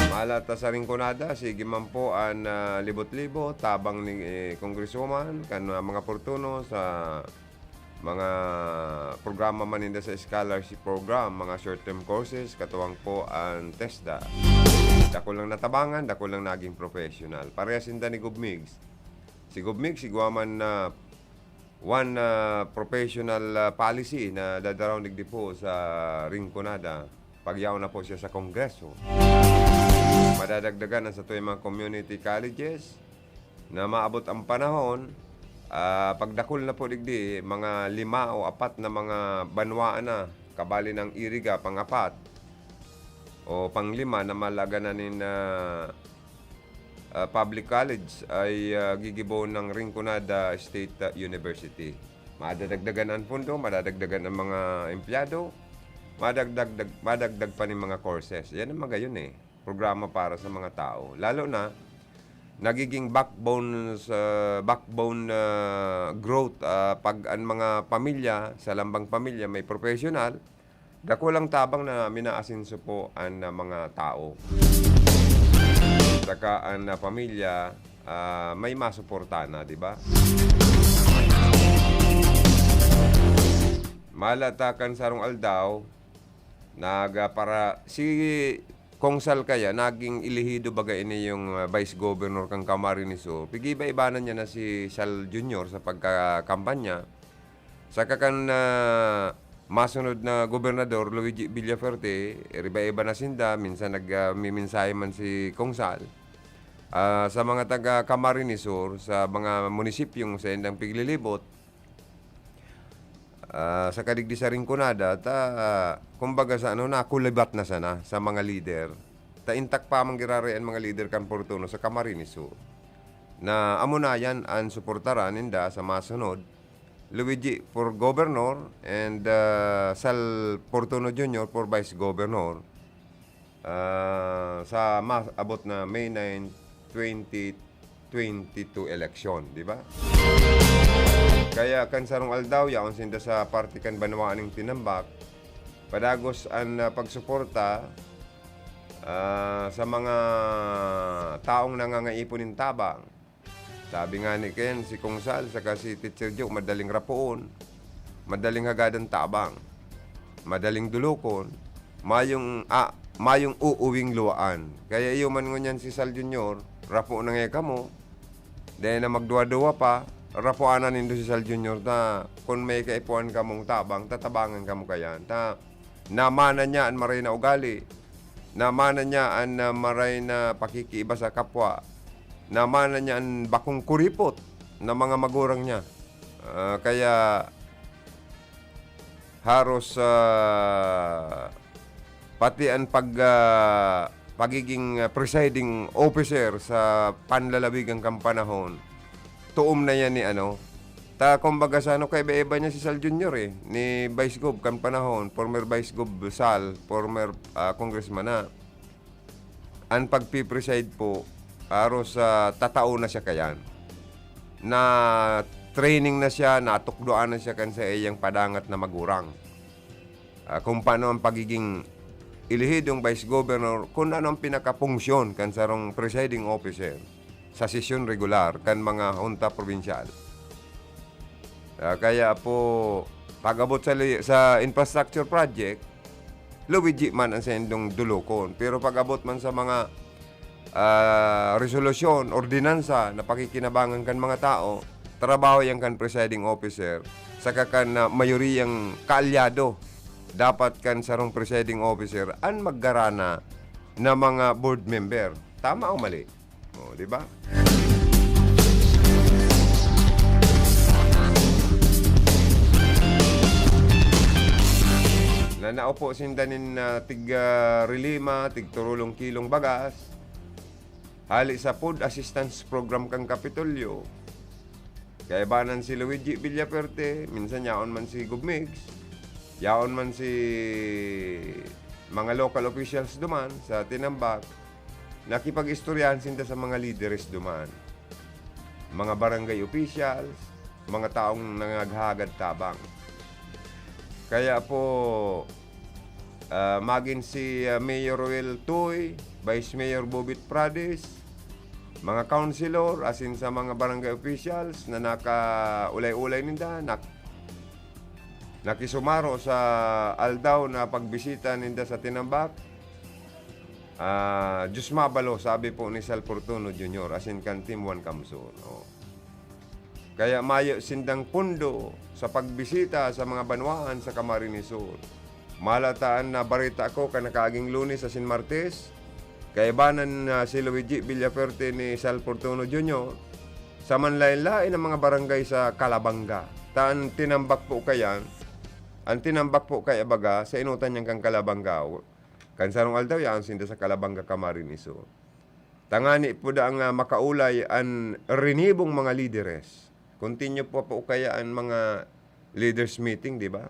Malat ta sa Rinconada, sige man po an, ah, libot-libot, tabang ni, eh, Congresswoman, kan, ah, mga Fortuno sa mga programa man ninda sa scholarship program, mga short-term courses, katuwang po an TESDA. Dakul nang natabangan, dakul nang naging professional. Parehas sinda ni Gov Migs. Si Gov Migs, igwa man na one, ah, professional, ah, policy na dadaraw digdi po sa Rinconada. Pagyaon na po siya sa Kongreso. Madadagdagan ang satuyang mga community colleges na maabot ang panahon, ah, pagdakul na po digdi, mga lima o apat na mga banwaan na, kabali ng Iriga, pang-apat o pang-lima na malaganan nin, ah, ah, public college ay, ah, gigibo ng Rinconada State, ah, University. Madadagdagan ang pundo, madadagdagan ang mga empleyado, madagdag-, madagdag pa nin mga courses. Yan ang magayon eh, programa para sa mga tao. Lalo na, nagiging backbone sa, backbone, ah, growth, ah, pag an mga pamilya, sa lambang pamilya may professional, dakulang tabang na minaasenso po an, ah, mga tao. Saka an, ah, pamilya, ah, may masuporta na, di ba? Malata kan sarong aldaw, nag, ah, para si Kong Sal kaya, naging elehido baga ini yung, ah, vice governor kan Camarines Sur. Pig-iba-ibanan niya na si Sal Junior sa pagkakampanya. Saka kan, ah, masunod na gobernador, Luigi Villafuerte, iba-iba na sinda. Minsan nag, ah, mimensahe man si Kong Sal. Ah, sa mga taga Camarines Sur, sa mga munisipyong saindang piglilibot, ah, sa kadigdi sa Rinconada, ta, kumbaga sa ano, nakulibat na sana sa mga lider. Ta intak pa man giraray an mga lider kan Portono sa Camarines Sur. Na amo na yan an suportaran ninda sa masunod, Luigi for governor and, ah, Sal Portono Junior for vice governor. Ah, sa mas abot na May nine, twenty twenty-two election, di ba? Kaya kan sarong aldaw, yaon sinda sa parte kan banwaan ning Tinambak, padagos an, ah, pagsuporta, ah, sa mga taong nangangaipon nin tabang. Sabi nga ni Ken, si Kong Sal saka si Teacher Joe, madaling rapoon, madaling hagadan tabang, madaling dulokon, mayong, ah, mayong uuwing luwaan. Kaya iyo man ngunyan si Sal Junior, rapo na nga kamo, dahil na magduwa-duwa pa, rapuanan nindo si Sal Junior ta kun may kaipuhan kamong tabang, tatabangan kamo kayan. Ta, namana niya an maray na ugali, namana niya an, ah, maray na pakikiiba sa kapwa, namana niya an bakong kuripot na mga magurang niya. Ah, kaya haros, ah, pati an pag, ah, pagiging, ah, presiding officer sa panlalawigan kan panahon, toom na yan ni ano. Ta, kumbaga sa ano, kaiba-iba niya si Sal Junior eh, ni Vice Gov kan panahon, former Vice Gov Sal, former, ah, congressman na. An pagpipreside po, aros sa tatao na siya kayan. Na-training na siya, natukdoan na siya kan sa iyang padangat na magurang. Ah, kung paano ang pagiging elehidong vice governor, kung ano ang pinakapunksyon kan sarong presiding officer sa sesyon regular kan mga hunta probinsyal. Ah, kaya po, pag-abot sa li-, sa infrastructure project, Luigi man ang saindong dulokon. Pero pag-abot man sa mga, ah, resolusyon, ordinansa na pakikinabangan kan mga tao, trabaho yan kan presiding officer, saka kan, ah, mayoriyang kaalyado. Dapat kan sarong presiding officer an maggarana na mga board member. Tama o mali? O, di ba? Na naupo sinda nin, ah, tig, ah, rilima, tig turulong kilong bagas, hali sa food assistance program kan Kapitolyo. Kaibanan si Luigi Villafuerte, minsan yaon man si Gov Migs, yaon man si mga local officials duman sa Tinambak, nakipag-istoryahan sinda sa mga lideres duman, mga barangay officials, mga taong nangaghagad tabang. Kaya po, ah, magin si, ah, Mayor Roel Tuy, Vice Mayor Bobit Prades, mga councilor, asin sa mga barangay officials na nakaulay-ulay ninda, nak-, nakisumaro sa aldaw na pagbisita ninda sa Tinambak. Ah, Diyos mabalo, sabi po ni Sal Fortuno Junior, asin kan Team One Kamsur. Oh. Kaya mayo sindang pundo sa pagbisita sa mga banwaan sa Camarines Sur. Malataan na bareta ako kan nakaaging Lunes asin Martes, kaibanan na si Luigi Villafuerte ni Sal Fortuno Junior sa manlaen-laen na mga barangay sa Calabanga. Ta an Tinambak po kayan, an Tinambak po kaya baga, sa inutan niyan kan Calabanga, kan sarong aldaw, yaon sinda sa Calabanga, Camarines Sur. Tangani po daang, ah, makaulay an rinibong mga lideres. Continue pa po kaya an mga leaders meeting, di ba?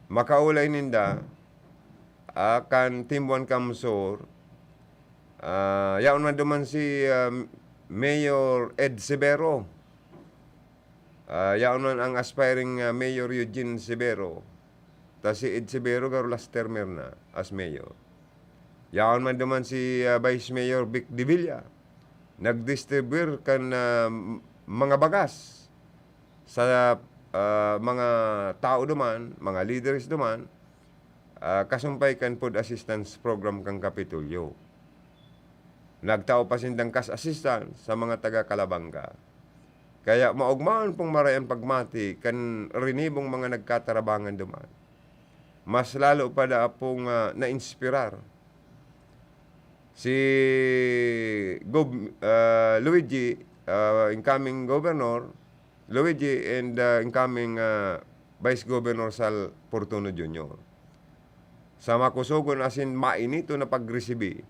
Makaulay ninda, ah, kan Team One Kamsur, Ah, yaon man duman si, ah, Mayor Ed Severo. Ah, yaon man ang aspiring, ah, Mayor Eugene Severo. Ta si Ed Severo garo last termer na as mayor. Yaon man duman si, ah, Vice Mayor Vic Devilla. Nagdistribuyar kan, ah, m-, mga bagas sa, ah, mga tao duman, mga leaders duman, ah, kasumpay kan food assistance program kan Kapitolyo. Nagtao pa sindang cash assistance sa mga taga Calabanga. Kaya maogmaon pong maray an pagmati kan rinibong mga nagkatarabangan duman. Mas lalo pa daa pong, ah, nainspirar si Gob-, ah, Luigi, ah, incoming governor, Luigi and, ah, incoming, ah, Vice Governor Sal Fortuno Junior. Sa makusogon asin mainiton na pagresibi,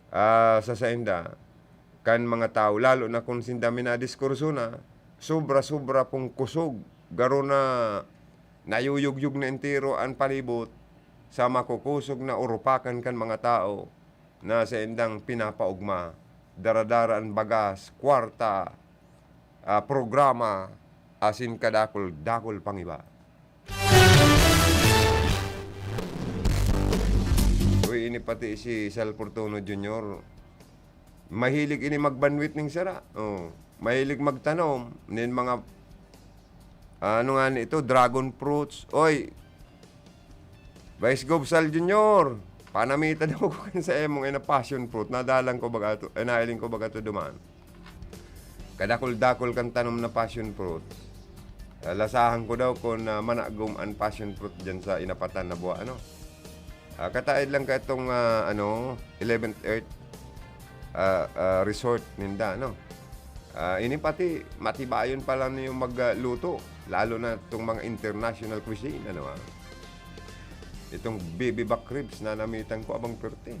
ah, sa sainda kan mga tawo, lalo na kun sinda minadiskurso na, sobra-sobra pong kusog, garo na nayuyugyog na entero an palibot sa makukusog na urupakan kan mga tawo na saindang pinapaogma, dara-dara an bagas, kwarta, ah, programa, asin kadakul-dakul pang iba. Uy, ini pati si Sal Fortuno Junior, mahilig ini magbanwit ning sira. Oh, mahilig magtanom nin mga, ano nga ni ito, dragon fruits. Oy, Vice Gov Sal Junior, panamita daw ko kan sa emong ina passion fruit. Nadalan ko baga to, eh, nailing ko baga to duman. Kadakul-dakul kan tanom na passion fruit. Ah, lasahan ko daw kun, ah, managom an passion fruit diyan sa inapatan na buwa, ano. Ah, kataed lang ka itong, ah, ano, eleventh Earth, ah, ah, Resort ninda, no? Ah, ini pati, matibayon pa lang yung magluto, lalo na itong mga international cuisine, ano, ah. Itong baby back ribs na namitan ko, abang perte.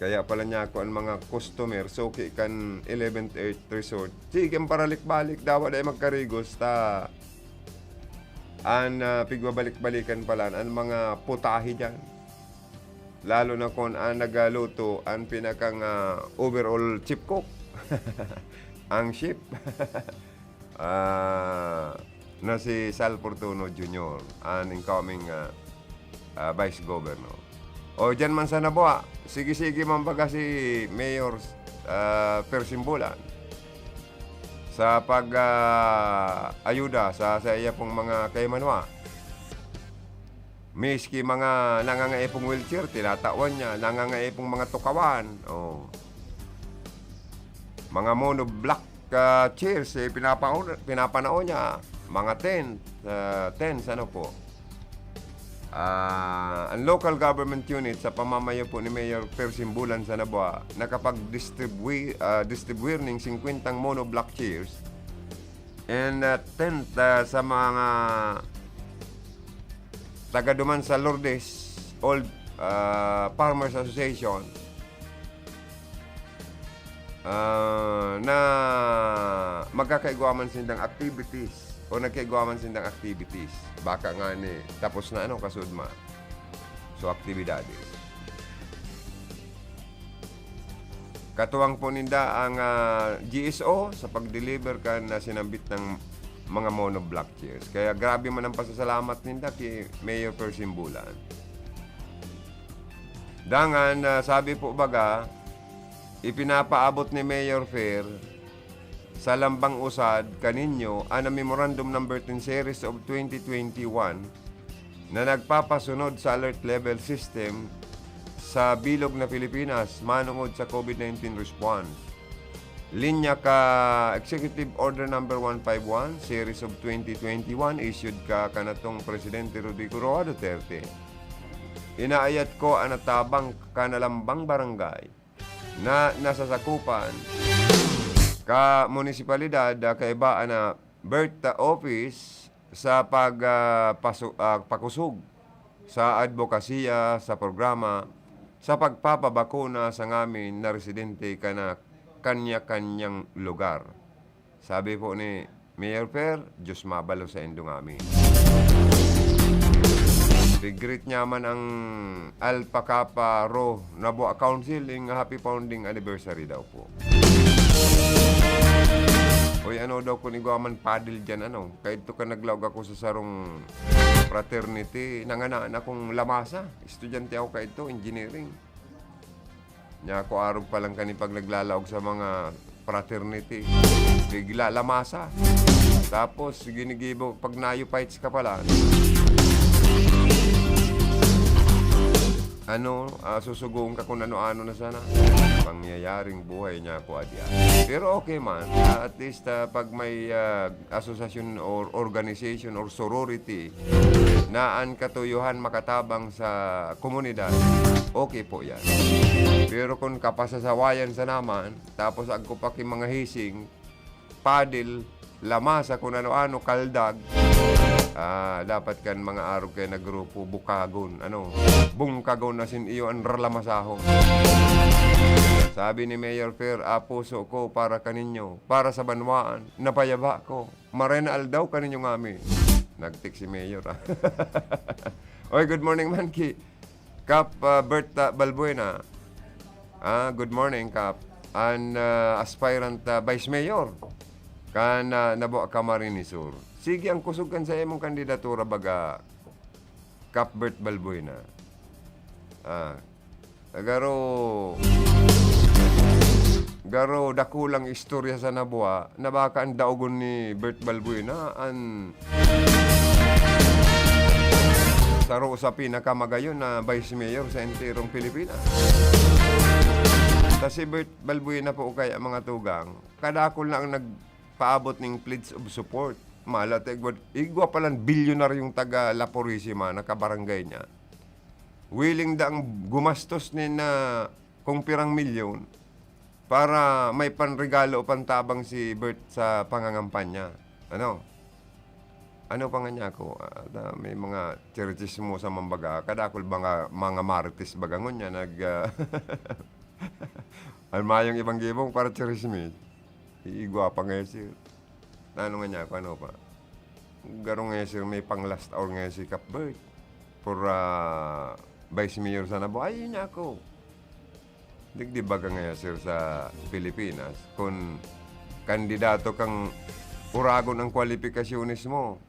Kaya pala niya ako ang mga customer, suki kan eleventh Earth Resort. Sige, ang paralik-balik, dawa dai magkarigos, ta an, ah, pigbabalik-balikan pala, an mga putahe diyan. Lalo na kun an nagaluto, an pinakang, ah, overall chief cook. Ang chef. Ah, na si Sal Fortuno Junior, an incoming, ah, ah, Vice Governor. O, diyan man sa Nabua, sige-sige man baga si Mayor, ah, Persimbulan sa pag, ah, ayuda sa, sa iya pong mga kaimanwa. Miski mga nangangaipo pong wheelchair, tinatawan niya. Nangangaipo pong mga tukawan, oh. Mga monoblock, ah, chairs, eh, pinapao-, pinapanao niya. Mga tent, ah, tents, ano po. Ah, ang local government unit sa pamamayo po ni Mayor Persimbulan sa Nabua, nakapag-distribui-, ah, distribuir ning singkwentang monoblock chairs and, ah, tent, ah, sa mga taga duman sa Lourdes Old, ah, Farmers Association, ah, na magkakaigwa man sindang activities o nagkaigwa man sindang activities. Baka nga ni tapos na, ano, kasudma. So, aktibidades. Katuwang po ninda ang, ah, G S O sa pag-deliver kan, ah, sinambit ng mga monoblock chairs. Kaya grabe man ang pasasalamat ninda ki Mayor Persimbulan. Dangan, ah, sabi po baga, ipinapaabot ni Mayor Fer sa Lambang Usad kaninyo an Memorandum Number ten Series of twenty twenty-one na nagpapasunod sa alert level system sa bilog na Pilipinas manongod sa COVID nineteen response. Linya ka Executive Order Number one five one, Series of twenty twenty-one, issued ka kanatong Presidente Rodrigo Roa Duterte. Inaayat ko an natabang kan Lambang Barangay na nasasakupan ka munisipalidad, ah, kaiba an, ah, BERTA office sa pag, ah, pasu-, ah, pakusog sa adbokasiya sa programa sa pagpapabakuna sa ngamin na residente kan kanya-kanyang lugar. Sabi po ni Mayor Fer, "Diyos mabalo saindo ngamin." Pig Greet niya man ang Alpha Kappa Rho Nabua Council, ing happy founding anniversary daw po. Uy, ano daw kun igwa man paddle diyan, ano? Kaidto kan naglaog ako sa sarong fraternity, nanganan akong lamasa. Estudyante ako kaidto, engineering. Nya ako arog pa lang kan pag naglalaog sa mga fraternity, bigla lamasa. Tapos, ginigibo, pag nayo fights ka pala, ano, ah, susugoon ka kung ano-ano na sana. Pangyayaring buhay niya ako, adya. Pero okay man. Ah, at least, ah, pag may, ah, asosasyon or organization or sorority na an katuyohan makatabang sa komunidad, okay po yan. Pero kung kapasasawayan sa naman, tapos agko pa ki mga hising, padil, lamasa, kung ano-ano, kaldag, ah, dapat kan mga arog kayo na grupo, bukagon, ano, bungkagon na sin iyo an ralamasahon. Sabi ni Mayor Fer, "Ah, puso ko para kaninyo, para sa banwaan, napayaba ko. Maray na aldaw kaninyo ngami." Nag-text si Mayor, ah. Oy, good morning, man, ki Kap, ah, Bert, ah, Balbuena. Ah, good morning, Kap. An, ah, aspirant, ah, Vice Mayor kan, ah, Nabua Camarines Sur. Sige, ang kusog kan sa imong kandidatura, baga, Kap Bert Balbuena. Ah, garo, garo dakulang istorya sa Nabua na baka ang daogon ni Bert Balbuena an saro sa pinakamagayon na Vice Mayor sa enterong Pilipinas. Ta si Bert Balbuena po kaya, mga tugang, kadakol na ang nagpaabot ning pledge of support. Mala ta igwa, igwa palan bilyonaryong taga La Purisima na kabarangay niya. Willing daang gumastos nin, ah, kung pirang milyon para may panregalo o pantabang si Bert sa pangangampanya. Ano? Ano pa nga niya ako? Ah, na may mga chirichismosa man baga. Kadakol mga, mga marites baga ngunyan nag, ah, an mayong ibang gibong para chirichismis. Iigwa pa nga, sir. Ano nga niya ako? Ano pa? Garo nga, sir, may pang last hour nga si Kap Bert for, ah, Vice Mayor sa Nabua. Ay, yun niya ako. Digdi baga nga, sir, sa Pilipinas, kun kandidato kang uragon ang kwalipikasyones mo,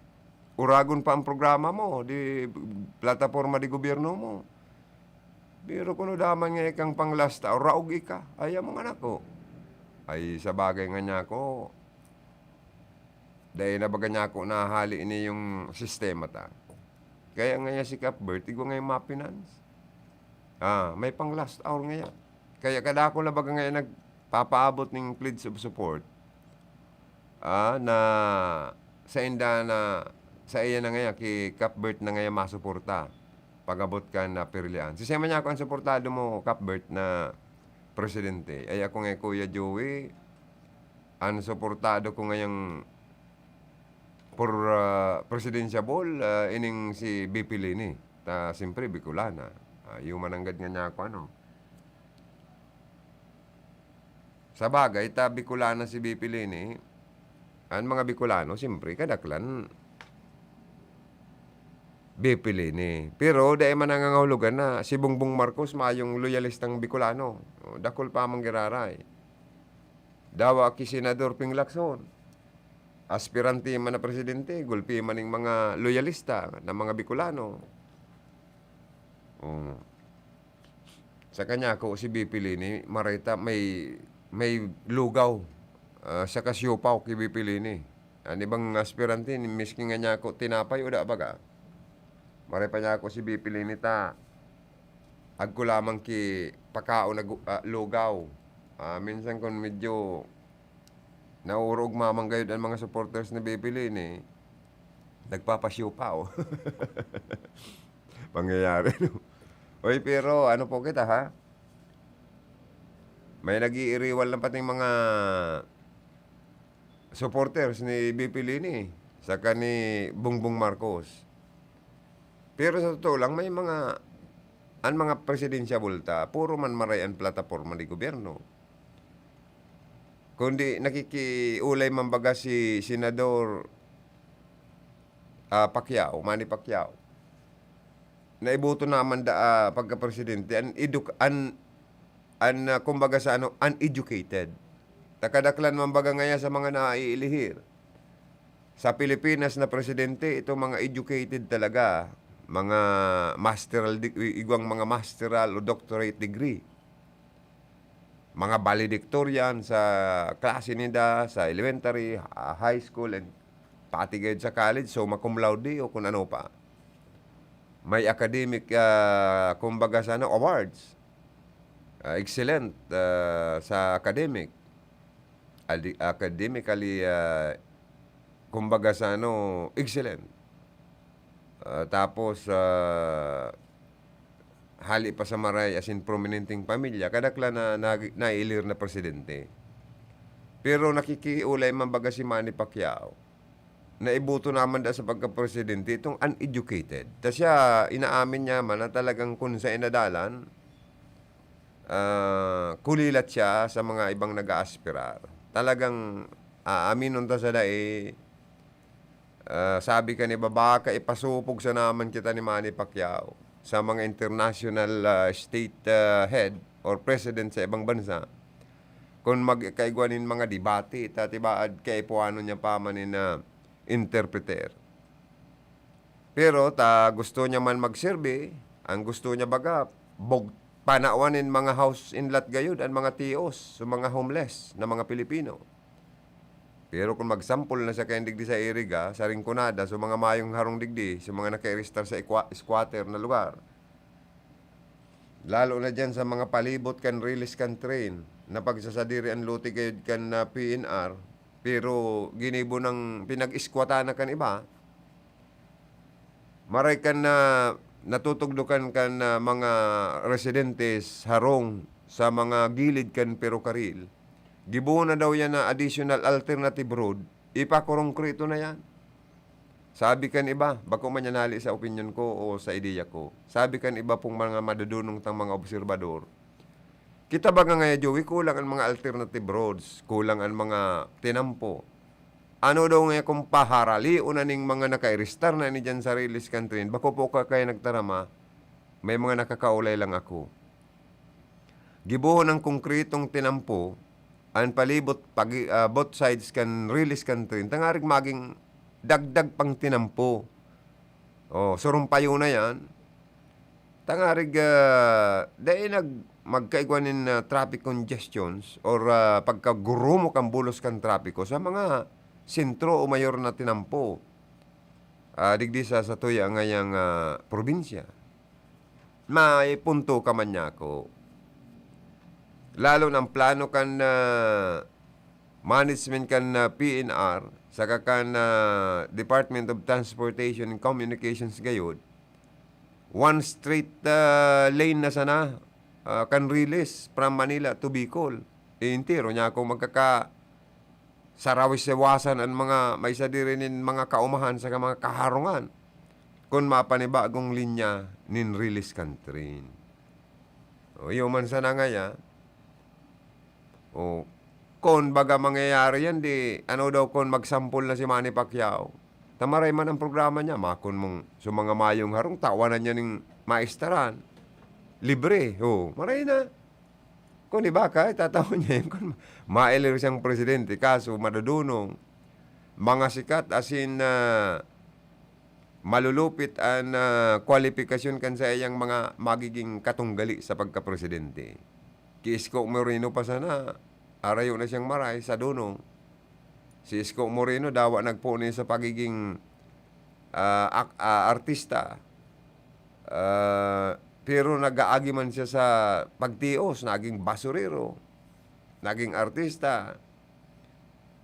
uragon pa ang programa mo, di plataporma di gobyerno mo. Pero kuno daman nga ikang pang last hour, raog ika. Ay, among anak ko. Ay, sa bagay nga niya ako, dai na baga niya ako nahali ini yung sistema ta. Kaya nga niya si Cuthbert, igwa nga yung mga finance. Ah, may pang last hour nga yan. Kaya kadakol na baga nga yan nagpapaabot ning pledge of support. Ah, na sa inda na, sa iya na ngayon, ki Cuthbert na ngayon masuporta. Pag-abot ka na pirlian. Si Sema niya ako ang suportado mo, Cuthbert, na presidente. Ay, ako nga, Kuya Joey, ang suportado ko ngayong for, ah, presidential, ah, ining si B P Leni. Ta, siyempre, Bicolana. Ah, human nanggad nga niya ako, ano. Sa bagay, ta Bicolana si B P Leni, ang mga Bicolano, siyempre, kadaklan, B P Leni. Pero dai man nangangahulugan na si Bongbong Marcos mayong loyalistang Bicolano. O, dakul pa mang giraray. Dawa ki Senador Ping Lacson. Aspirante man na presidente, gulpi man ning mga loyalista na mga Bicolano. O. Sa kanya ako, si B P Leni, marita may, may lugaw, ah, saka siopaw ki B P Leni. An ibang aspirante, ni, miski nga niya ako tinapay, uda baga. Maray pa niya ako si B P Leni ta, agko lamang ki pakaon na gu-, ah, lugaw. Ah, minsan kun medyo naurog mamang gayud an mga supporters ni B P Leni, nagpapasiopaw. Pangyayari, no? Oy, pero ano po kita, ha? May nag-iiriwal na pating mga supporters ni B P Leni saka ni Bongbong Marcos. Pero sa totoo lang, may mga, ang mga presidential bulta, puro man maray ang plataporma ni gobyerno. Kundi nakikiulay man baga si Senador, ah, Pacquiao, Manny Pacquiao. naiboto naman da, ah, pagka-presidente, an eduk-, an, an, ah, kumbaga sa ano, uneducated. Takadaklan man baga ngaya sa mga naiilihir. Sa Pilipinas na presidente, itong mga educated talaga, mga masteral deg-, i-, igwang mga masteral o doctorate degree. Mga valedictorian sa klase ninda, sa elementary, ah, high school, and pati gayud sa college, summa cum laude o kung ano pa. May academic, ah, kumbaga sa ano, awards. Ah, excellent, ah, sa academic. Adi-, academically, ah, kumbaga sa ano, excellent. Ah, tapos, ah, hali pa sa maray, as in, prominenteng pamilya, kadaklan na nagi-, nailir na presidente. Pero nakikiulay man baga si Manny Pacquiao, naiboto naman da sa pagka-presidente itong uneducated. Ta siya, inaamin niya man na talagang kun saen na dalan, ah, kulilat siya sa mga ibang nag-aaspirar. Talagang aaminon ta sa dai, ah, sabi kan iba, baka ipasupog sana man kita ni Manny Pacquiao sa mga international, ah, state, ah, head or president sa ibang bansa. Kun magkaigwa nin mga debate, ta tibaad kaipuhanon niya pa man nin, ah, interpreter. Pero ta gusto niya man magserbi, ang gusto niya baga, bog-, panawan nin mga house inlat gayud an mga tios, so mga homeless na mga Pilipino. Pero kun magsampol na siya kayan digdi sa Iriga, sa Rinconada, so mga mayong harong digdi, so mga nakairistar sa ikwa-, squatter na lugar. Lalo na diyan sa mga palibot kan rilis kan train, na pagsasadiri an lote gayud kan, ah, P N R, pero ginibo nang pinag-iskwatan na kan iba. Maray kan na natutugdokan kan, ah, mga residentes harong sa mga gilid kan perokaril. Gibohon na daw yan na additional alternative road, ipakurongkrito na yan. Sabi kan iba, bako man yan hali sa opinyon ko o sa ideya ko. Sabi kan iba pong mga madudunong tang mga obserbador, kita baga ngaya, Joey, kulang an mga alternative roads, kulang an mga tinampo. Ano daw ngaya kung paharalion na ning mga nakairistar na ini diyan sa rilis kan train? Bako po ka kaya nagtarama, may mga nakakaulay lang ako. Gibohon ng konkretong tinampo an palibot pagi-, ah, both sides kan rilis kan train, tangarig maging dagdag pang tinampo. Oh, surumpayo na yan. Tangarig, ah, dai nag-, magkaigwa nin, ah, traffic congestions or, ah, pagkagurumo kan bulos kan trapiko sa mga sentro o mayor na tinampo, ah, digdi sa, sa tuya ngayang, ah, probinsya. May punto ka man niya ako. Lalo na ang plano kan, ah, management kan, ah, P N R, saka kan, ah, Department of Transportation and Communications gayod, one straight, ah, lane na sana, ah, kan rilis from Manila to Bicol. Eh, entero niya akong magkaka-, sarawis-sawasan an mga may sadiri nin mga kaumahan saka mga kaharungan kun mapanibagong linya nin rilis kan train. O, iyo man sana ngaya. O, kun baga mangyayari yan, di, ano daw kun magsampol na si Manny Pacquiao? Ta maray man ang programa niya, makon mong sa mga mayong harong, tawanan niya ning maistaran. Libre, o, maray na. Kun iba ka, itatao niya yun kun mailir siyang presidente, kaso madudunong. Mga sikat, as in, ah, malulupit an, ah, kwalipikasyon kan saiyang mga magiging katunggali sa pagkapresidente. Ki Isko Moreno pa sana, arayo na siyang maray sa dunong. Si Isko Moreno, dawa nagpoon niya sa pagiging, ah, ak-, ah, artista. Ah, pero nag-aagi man siya sa pagtios, naging basurero, naging artista.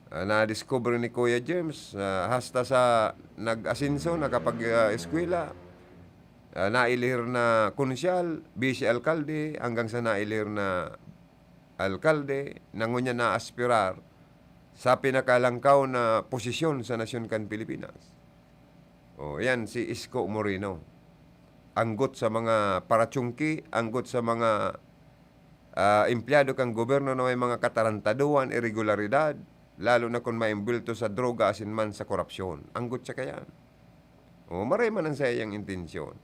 Ah, nadiskubre ni Kuya James, ah, hasta sa nag-asenso, nakapag, ah, eskwela. Ah, nailihir na konsyal, vice alkalde, hanggang sa nailihir na alkalde na ngunyan naaspirar sa pinakalangkaw na posisyon sa nasyon kan Pilipinas. O, yan si Isko Moreno. Anggot sa mga paratsungki, anggot sa mga, ah, empleyado kan gobyerno na may mga katarantaduhan, iregularidad, lalo na kun maimbwelto sa droga asin man sa korapsyon. Anggot siya kayan. O, maray man ang saiyang intensyon.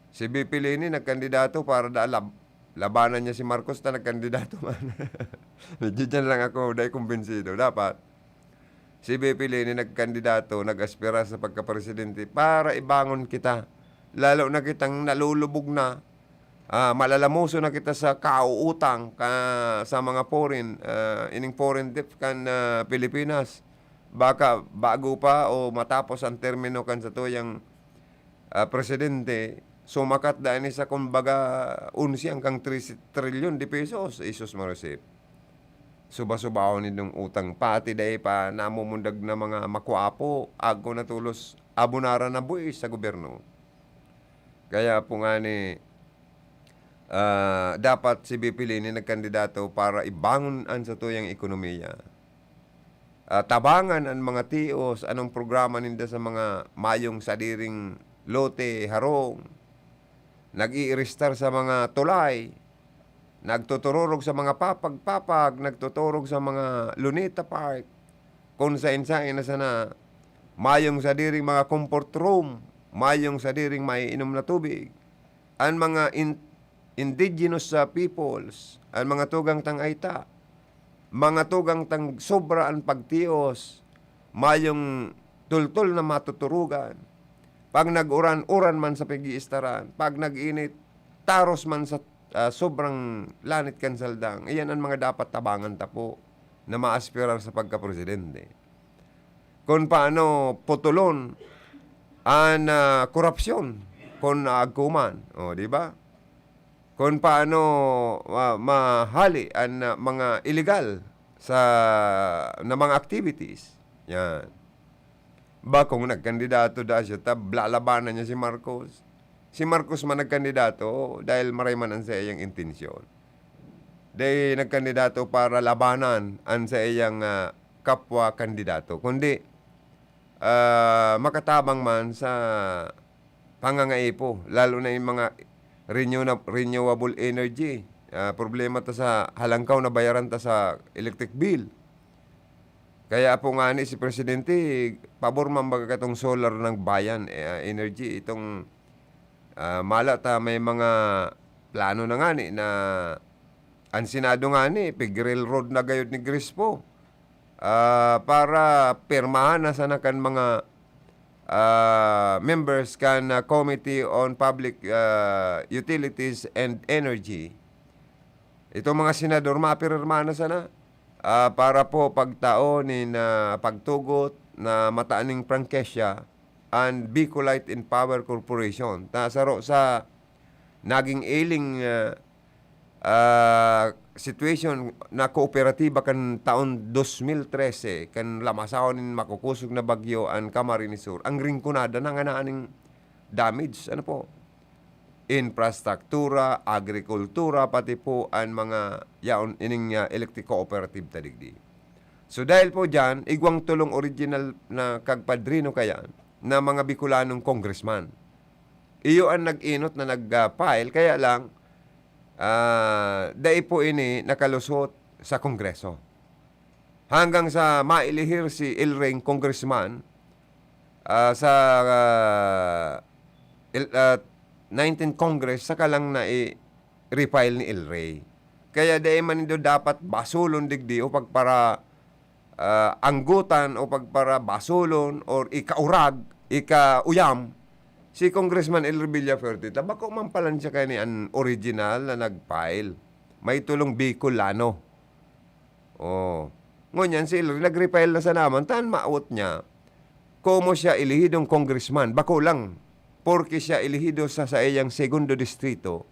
Si V P Leni nagkandidato para da lab-, labanan niya si Marcos ta nagkandidato man. Medyo diyan lang ako dai kumbinsido. Dapat, si V P Leni nagkandidato, nag-aspirar sa pagkapresidente para ibangon kita. Lalo na kitang nalulubog na, ah, malalamuso na kita sa kauutang ka-, sa mga foreign, ah, ining foreign debt kan, ah, Pilipinas. Baka bago pa o matapos ang termino kan satuyang, ah, presidente, sumakat da ini sa kumbaga onse hanggang trese trilyon de pesos. Jesus Marisip. Suba-subahon nindong utang, pati dai pa namumundag na mga makwapo, agko na tolos abonaran na buhis sa gobyerno. Kaya po ngani, ah, dapat si V P Leni nagkandidato para ibangon an satuyang ekonomiya. Ah, tabangan an mga tios, anong programa ninda sa mga mayong sadiring lote, harong, nag-iiristar sa mga tulay, nagtutururog sa mga papag-papag, nagtuturog sa mga Luneta Park, kung saen-saen na sana mayong sadiring mga comfort room, mayong sadiring maiinom na tubig. An mga in-, indigenous sa peoples, an mga tugang tang ayta, mga tugang tang sobra an pagtios, mayong tultol na matuturugan. Pag nag-uran, uran man sa pag-iistaran, pag nag-init, taros man sa, ah, sobrang lanit kan saldang. Iyan an mga dapat tabangan ta po na maaspirar sa pagkapresidente. Kun paano putulon an, ah, korupsyon kun naagko man, o, di ba? Kun paano, ah, mahali an, ah, mga illegal sa, na mga activities. Yan. Bakong nagkandidato da siya, ta lalabanan niya si Marcos. Si Marcos man nagkandidato dahil maray man an saiyang intensyon. Dai nagkandidato para labanan an saiyang, ah, kapwa kandidato, kundi, ah, makatabang man sa pangangaipo, lalo na yung mga renew-, renewable energy. Ah, problema ta sa halangkaw na bayaran ta sa electric bill. Kaya po ngani si Presidente, pabor man baga katong solar ng bayan, eh, ah, energy, itong, ah, mala ta may mga plano na ngani na an Senado ngani, pig-railroad na gayod ni Crispo, ah, para pirmahan na sana kan mga, ah, members kan, ah, Committee on Public, ah, Utilities and Energy. Itong mga senador, mapirma na sana, ah, para po pagtao nin, ah, pagtugot na mataning prangkisya an Bicolite and Power Corporation. Ta saro sa naging ailing, ah, ah, situation na kooperatiba kan taon dos mil trese, kan lamasahon nin makukusog na bagyo an Camarines Sur, ang Rinconada nanganing damage. Ano po? Infrastruktura, agrikultura, pati po an mga yaon ining, ah, electric cooperative ta digdi. So, dahil po diyan, igwang tolong original na kagpadrino kayan na mga Bicolanong congressman. Iyo an nag-inot na nag, ah, file, kaya lang, ah, dai po ini nakalusot sa Kongreso. Hanggang sa mailihir si El Rey congressman, ah, sa, ah, el-, ah, nineteenth Congress, saka lang na i-refile ni El Rey. Kaya dai man nindo dapat basulon digdi o pagpara-, ah, anggotan o pagparabasulon or ikaurag, ikauyam si Congressman El Rey Villafuerte. Ta bako man pala siya kani an original na nag-file. May tolong Bicolano. Oh. Ngunyan si El Rey nag-refile na sana man, ta an mawot niya, komo siya elehidong congressman, bako lang, porke siya elehido sa saiyang segundo distrito,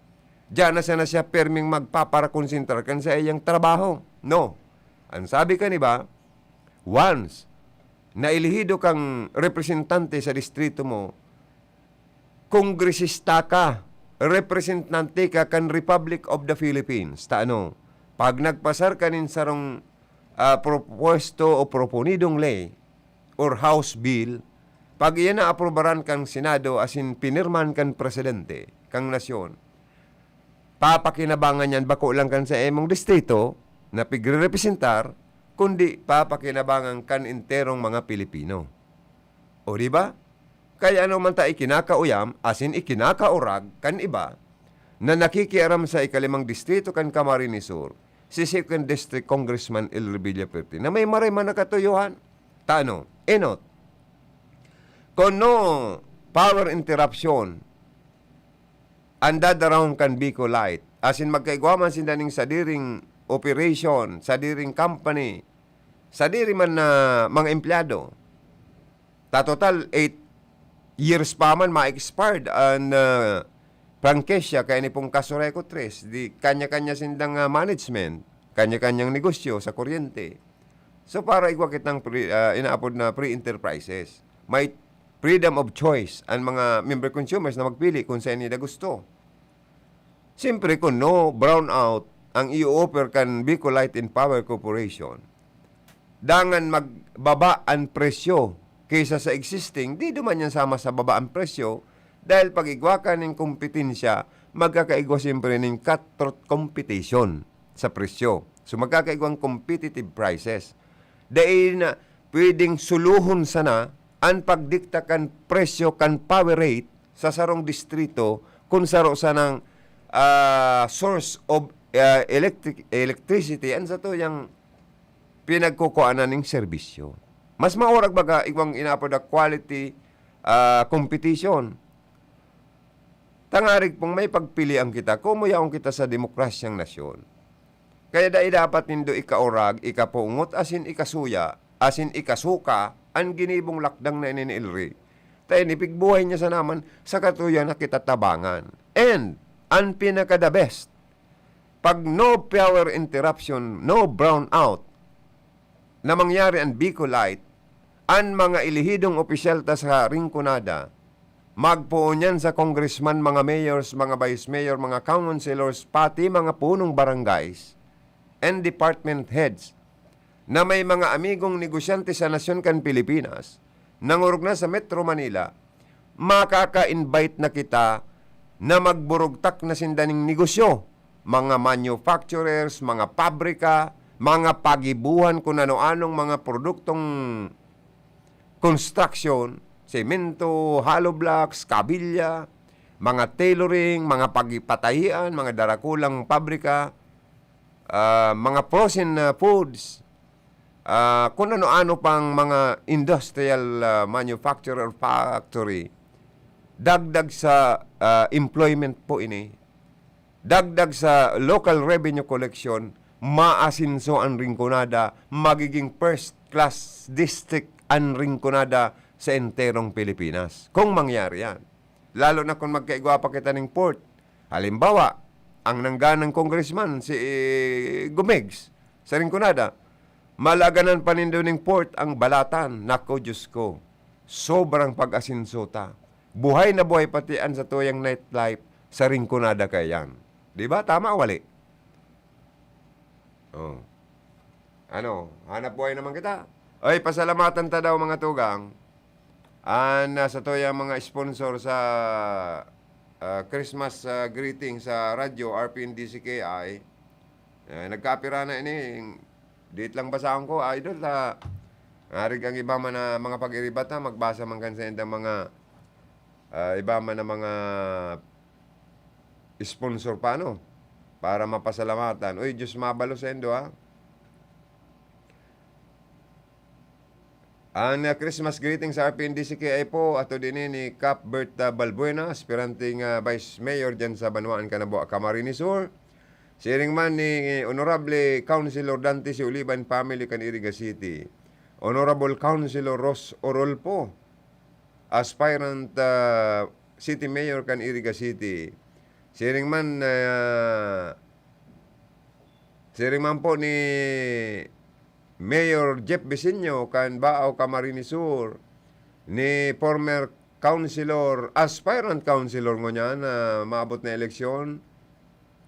diyan na sana siya perming magpaparakonsentrar kan saiyang trabaho. No. An sabi kan iba, once naelehido kang representante sa distrito mo, kongresista ka, representante ka kan Republic of the Philippines. Ta ano, pag nagpasar ka nin sarong, ah, propuesto o proponidong ley or House Bill, pag iyan naaprubaran kan Senado asin pinirmahan kan Presidente kan nasyon, papakinabangan niyan bako lang kan sa imong distrito na pigrerepresentar, kundi papakinabangan kan enterong mga Pilipino. O, di ba? Kaya ano man ta ikinakauyam, asin ikinakaurag kan iba na nakikiaram sa ikalimang distrito kan Camarines Sur, si Second District Congressman El Revilla Pertin, na may maray man na katuyohan. Tano, enot. Kuno power interruption, an dadarahon kan Bicolite, asin magkaigwa man sinda ning sadiring operation, sadiring company, sadiri man na mga empleyado. Ta total, eight years pa man ma-expired an, ah, prangkisya kaya ni pong Casureco Tres, di kanya-kanya sindang, ah, management, kanya-kanyang negosyo sa kuryente. So, para igwa kitang pre-, ah, inaapod na free enterprises. May freedom of choice an mga member consumers na magpili kung saan nila gusto. Siyempre, kung no brownout ang i-offer kan Bicolite and Power Corporation, dangan magbaba an presyo kaysa sa existing, di duman yan sama sa baba ang presyo, dahil pag igwa ka ning kompetensya, magkakaigwa siyempre ning cutthroat competition sa presyo. So, magkakaigwang competitive prices. Dai na pwedeng suluhon sana an pagdikta kan presyo kan power rate sa sarong distrito kun saro sanang, ah, source of, ah, electric, electricity an satuyang pinagkukuanan ning serbisyo. Mas maurag baga igwang inaapod na quality, ah, competition. Tangarig pong may pagpilian kita, kumuyaon kita sa demokrasyang nasyon. Kaya dai dapat nindo ikaurag, ikapungot, asin ikasuya, asin ikasuka an ginibong lakdang na ini ni Elry. Ta ini pigbuhay niya sana man sa katuyan na kita tabangan. And, an pinaka-the best, pag no power interruption, no brownout, na mangyari an Bicolite, an mga elehidong opisyal ta sa Rinconada, magpoon yan sa congressman, mga mayors, mga vice mayor, mga councilors, pati mga punong barangays and department heads na may mga amigong negosyante sa nasyon kan Pilipinas, nangurog na sa Metro Manila, makaka-invite na kita na magburugtak na sinda ning negosyo, mga manufacturers, mga pabrika, mga pagibuhan, kun ano-anong mga produktong construction, semento, hollow blocks, kabilya, mga tailoring, mga pagipatahian, mga darakulang pabrika, ah, mga frozen, ah, foods, ah, kun ano-ano pang mga industrial, ah, manufacturer or factory. Dagdag sa, ah, employment po ini. Dagdag sa local revenue collection, maasenso an Rinconada, magiging first class district an Rinconada sa enterong Pilipinas, kung mangyari yan. Lalo na kung magkaigwa pa kita ning port. Halimbawa, ang nangganang congressman, si, eh, Gumegs, sa Rinconada, malaganan pa nindo ning port ang Balatan. Nako, Diyos ko, sobrang pag-asenso ta. Buhay na buhay pati an satuyang nightlife sa Rinconada kaya yan. Di ba? Tama o wali? Oh. Ano, hanap buhay naman kita. Oy, pasalamatan ta daw, mga tugang. An, ah, satuyang mga sponsor sa, ah, Christmas, ah, greeting sa radyo, R P N D C K I. Eh, nagkapira na ini. Dito lang basahon ko, idol, ta ngarig ang iba man na mga pag-iribat, ha, magbasa man kan sa indang mga, ah, iba man na mga sponsor pa, no? Para mapasalamatan. Uy, Diyos mabalo sa indo, ha? An, ah, Christmas greeting sa R P N D C K I po, ato din ni Cap Berta Balbuena, aspirante nga Vice Mayor dyan sa Banwaan kan Nabua, Camarines Sur. Siring man ni Honorable Councilor Dante C. Oliva and family kan Iriga City. Honorable Councilor Ros Orolpo, aspirant, ah, City Mayor kan Iriga City. Siring man, ah, siring man po ni Mayor Jeff Bisinio kan Baao, Camarines Sur, ni former councilor, aspirant councilor ngunyan na maabot na eleksyon,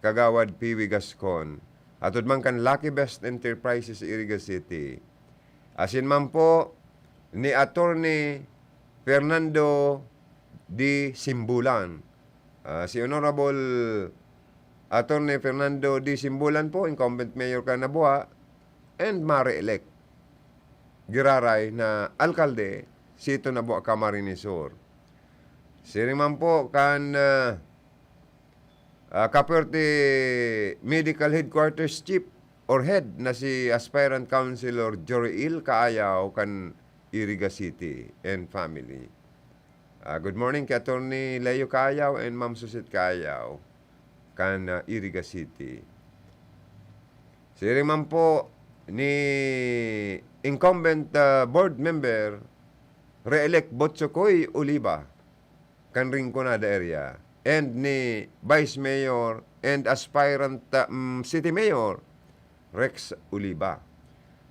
Kagawad Piwi Gascon, atod man kan Lucky Best Enterprises, Iriga City. Asin man po ni Attorney Fernando D. Simbulan. Ah, si Honorable Attorney Fernando D. Simbulan po, incumbent mayor kan Nabua, and mare-elect giraray na alkalde, sito Nabua, Camarines Sur. Siring man po kan, ah, ah, Caperti Medical Headquarters Chief or Head na si Aspirant Councilor Joriel Kaayaw kan Iriga City and family. Ah, good morning kay Attorney Leo Kaayaw and Ma'am Suzette Kaayaw kan, ah, Iriga City. Siring man po ni incumbent, ah, board member, re-elect Botsokoy Oliva kan Rinconada area, and ni Vice Mayor and aspirant, ah, mm, City Mayor, Rex Oliva.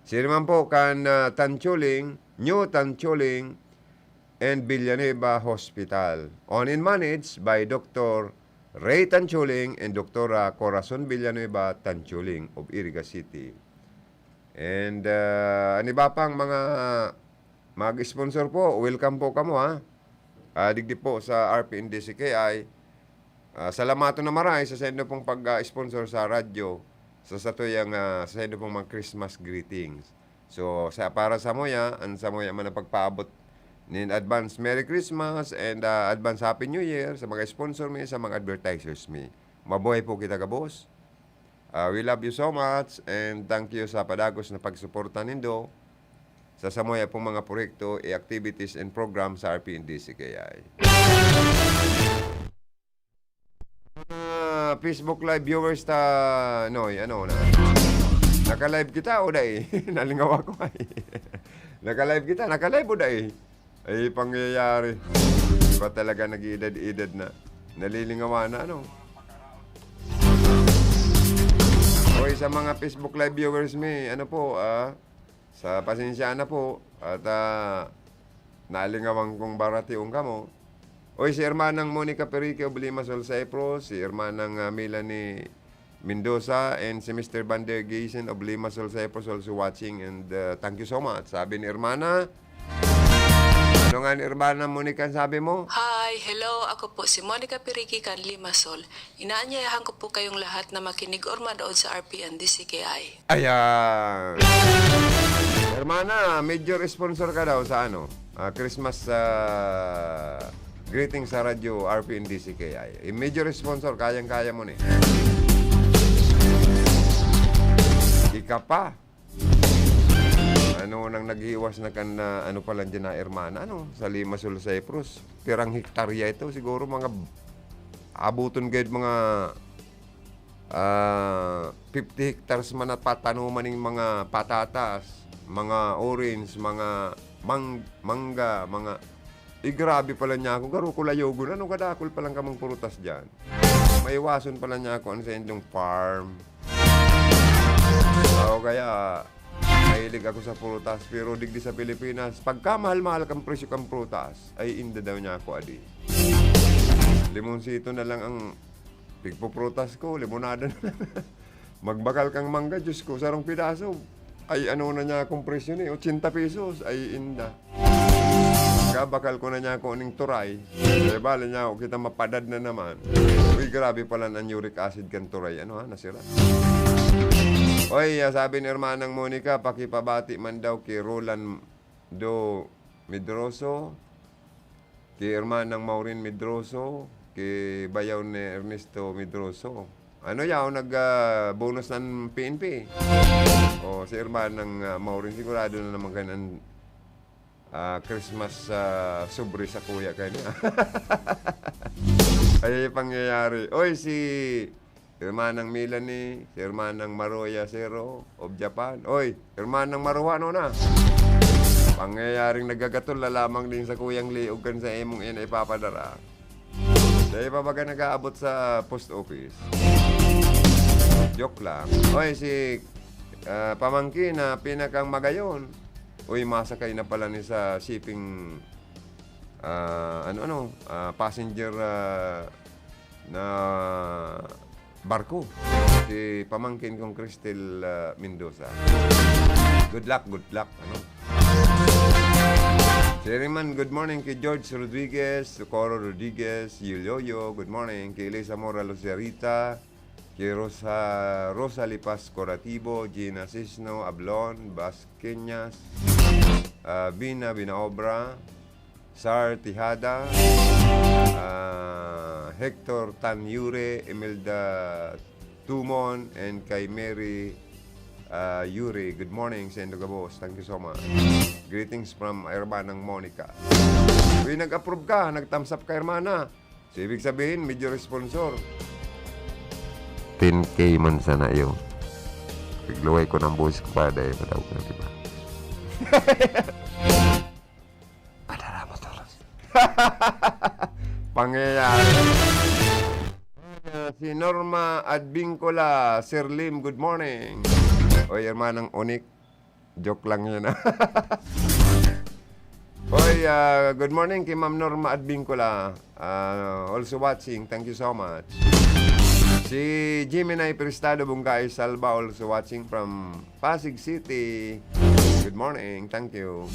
Siring man po kan, ah, Tanchuling, New Tanchuling, and Villanueva Hospital, owned and managed by Doctor Ray Tanchuling and Doktora Corazon Villanueva Tanchuling of Iriga City. And, ah, an iba pang mga mag-sponsor po, welcome po kamo, ha. Ah, digdi po sa R P N D C K I, ah, salamaton na maray sa saindo pong pag, ah, sponsor sa radyo, sa satuyang, ah, sa saindo pong mga Christmas greetings. So, sa, para samuya, an samuya man ang pagpaabot nin advance Merry Christmas and, ah, advance Happy New Year sa mga sponsor mi, sa mga advertisers mi. Mabuhay po kita, gabos. Ah, we love you so much and thank you sa padagos na pagsuporta nindo sa samuya pong mga proyekto, e activities and program sa R P N D C K I. Mga Facebook Live viewers ta, Noy, ano na? Naka-live kita o dai? Nalingaw ako ay. Naka-live kita, naka-live o dai? Ay, pangyayari. Iba talaga, nag-iedad-edad na. Nalilingawan na, ano? Oy, sa mga Facebook Live viewers mi, ano po, ah, sa pasensya na po, at, ah, nalingawan kong barationg kamo. Oy, si Hermanang Monica Perique of Limassol, Cyprus, si Hermanang, ah, Melanie Mendoza, and si Mister Van der Geysen of Limassol, Cyprus, also watching, and, ah, thank you so much. Sabi ni Hermana, ano nga ni Hermana Monica ang sabi mo? Hi, hello, ako po si Monica Perique kan Limassol. Inaanyayahan ko po kayong lahat na makinig or manood sa R P N D C K I. Ayan. Hermana, major sponsor ka daw sa ano? Ah, Christmas, ah, greeting sa radyo R P N D C K I. Eh, major sponsor, kayang-kaya mo ni. Ika pa. Ano nang naghiwas na kan, ah, ano pa lang dyan na, Hermana, ano? Sa Limassol, Cyprus. Pirang hektarya ito, siguro mga abuton gayud mga, ah, fifty hectares man na patanoman ning mga patatas, mga orange, mga mang-, mangga, mga, eh, grabe pala niya ako. Garo ko layogon. Ano kadakol palang kamong prutas diyan? Maiwason pala niya ako ang sa inyong farm. O kaya, mahilig ako sa prutas, pero digdi sa Pilipinas, pagkamahal-mahal kang presyo kang prutas, ay inda daw niya ako adi. Limonsito na lang ang pigpuprutas ko, limonada na lang. Magbakal kang mangga, Diyos ko, sarong pidaso. Ay, ano na niya akong presyo ni, ochenta pesos, ay inda. Kabakal ko na niya ako ning turay. Kaya bali niya ako, kita mapadad na naman. Uy, grabe pala ang uric acid kan turay. Ano ha, nasira. Oy, ah, sabi ni Hermanang Monica, pakipabati man daw kay Roland Do Medroso, kay Hermanang Maureen Medroso, kay bayaw ni Ernesto Medroso. Ano yaw, nag, ah, bonus ng P N P? O, si Hermanang, ah, Maureen, sigurado na naman kayo ng, ah, Christmas, ah, sobre sa kuya kayo niya. Ay, pangyayari. Oy, si Hermanang Melanie, si Hermanang Maruya Zero of Japan. Oy, Hermanang Maruha, ano na? Pangyayaring nagagatol na lamang din sa kuyang liog kan sa imong ina ipapadara. Dahil pa baga nag-aabot sa post office. Joke lang. Oy, si, ah, pamangkin na pinakang magayon. Uy, masakay na pala ni sa shipping, ah, ano, ano, ah, passenger, ah, na barko. Si pamangkin kong Cristel, ah, Mendoza. Good luck, good luck, ano? Sherryman, good morning kay George Rodriguez, Socorro Rodriguez, Yulioyo, good morning kay Elisa Mora Lucerita, kay Rosa, Rosa Lipas Coratibo, Gina Sisno, Ablon, Basqueñas, ah, Bina Binaobra, Sar Tejada, ah, Hector Tan Yure, Imelda Tumon, and kay Mary, ah, Yure. Good morning sa indo gabos. Thank you so much. Greetings from Hermanang Monica. Uy, nag-approve ka, nag-thumbs up ka, hermana. So, ibig sabihin, medyo responsor. Ten K man sana yun. Pagluway ko ng boses ko pa, dahil madaog na, di ba? Padara mo, Toros. Pangyayari. Si Norma Advincula, Sir Lim, good morning. Oy, hermanang Onik. Joke lang yun, ah. Oy, ah, good morning kay Ma'am Norma Advincula. Ah, also watching. Thank you so much. Si Jimmy Nay Prestado Bungkay Salva, also watching from Pasig City. Good morning. Thank you.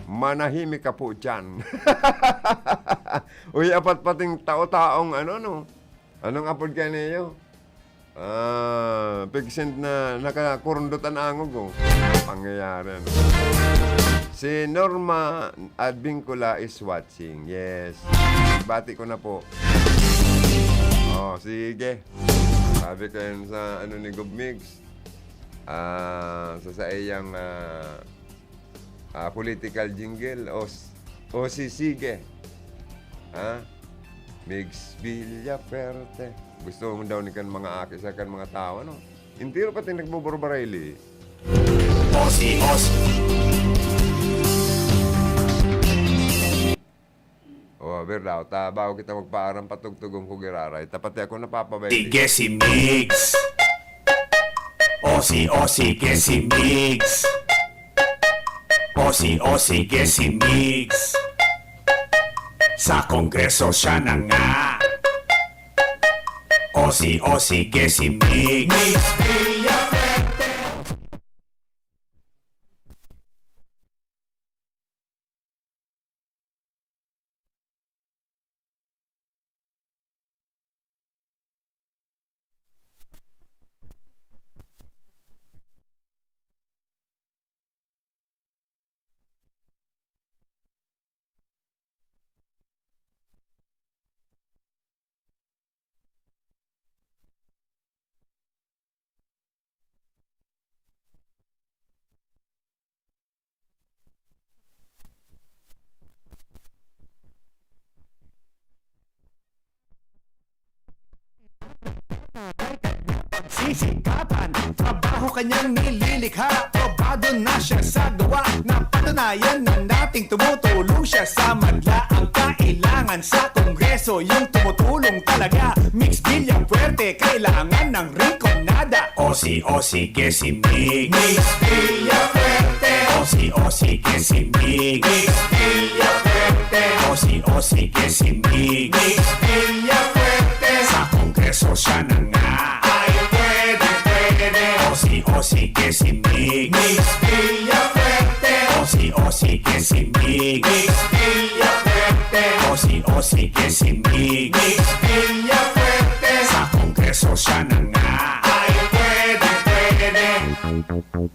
Manahimik ka po dyan. Uy, apat pating tao-taong ano, no? Anong apod ka niyo? Ah, pigsin na nakakurundot an angog, oh. Pangyayari, ano? Si Norma Advincula is watching. Yes. Bati ko na po. Oh, sige. Sabi ko yan sa ano ni Gob Migs. Ah, sa saiyang, ah, ah, political jingle o s-, o sisige. Ha? Migs Villafuerte. Gusto mo daw ni kan mga aki sa kan mga tawa, no? Entero pati nagboborbarayli. Osi, osi. Oh, verdad. Ta, bago kita magpaaram, patugtugon ko giraray. Ta pati ako napapabay. Sige si Migs. Osi, osi, ke si Migs. Osi, osi, ke si Migs. Sa Kongreso siya na nga. Osi, osi, ke si Migs. Migs Villafuerte. Sisikatan, trabaho kanyang nililikha. Probado na siya sa gawa, napatunayan na nating tumutulong siya sa madla. Ang kailangan sa Kongreso, yung tumutulong talaga. Migs Villafuerte, kailangan ng Rinconada. Osi, osi, ke si Migs. Migs Villafuerte. Osi, osi, ke si Migs. Migs Villafuerte. Osi, osi, ke si Migs. Migs Villafuerte. Sa Kongreso siya na nga. Ay, pwede, pwede. Osi, osi, ke si Migs. Migs Villafuerte. Osi, osi, ke si Migs. Migs Villafuerte. Osi, osi, ke si Migs. Migs Villafuerte. Sa Kongreso siya na nga. Ay, pwede, pwede.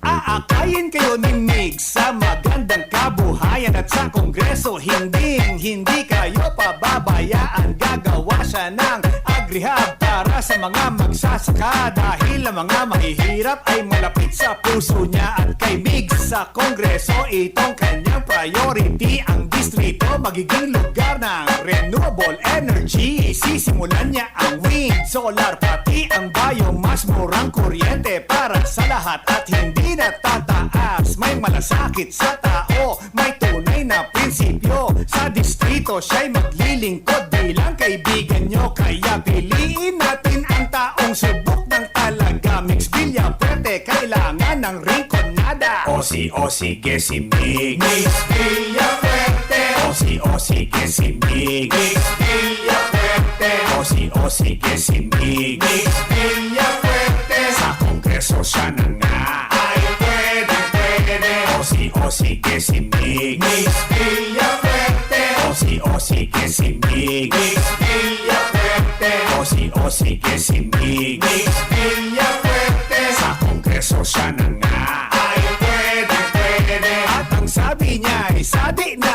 Aakayin kayo ni Migs sa magandang kabuhayan at sa Kongreso, hinding-hindi kayo pababayaan. Gagawa siya ng agrihab para sa mga magsasaka, dahil ang mga mahihirap ay malapit sa puso niya. At kay Migs sa Kongreso, itong kanyang priority. Ang distrito magiging lugar ng renewable energy. Sisimulan niya ang wind, solar, pati ang biomass. Murang kuryente para sa lahat at hindi na tataas. May malasakit sa tao, may tunay na prinsipyo. Sa distrito, siya'y maglilingkod bilang kaibigan nyo. Kaya piliin natin ang taong subok ng talaga. Migs Villafuerte, kailangan ng Rinconada. Osi, osi, ke si Migs. Migs Villafuerte. Osi, osi, ke si Migs. Migs Villafuerte. Osi, osi, ke si Migs. Migs Villafuerte. Sa Kongreso siya na nga. Ay, pwede, pwede. Osi, osi, ke si Migs. Migs Villafuerte. Osi, osi, ke si Migs. Migs Villafuerte. Osi, osi, ke si Migs. Migs Villafuerte. Sa Kongreso siya na nga. Ay, pwede, pwede. At ang sabi niya ay, "Sadi na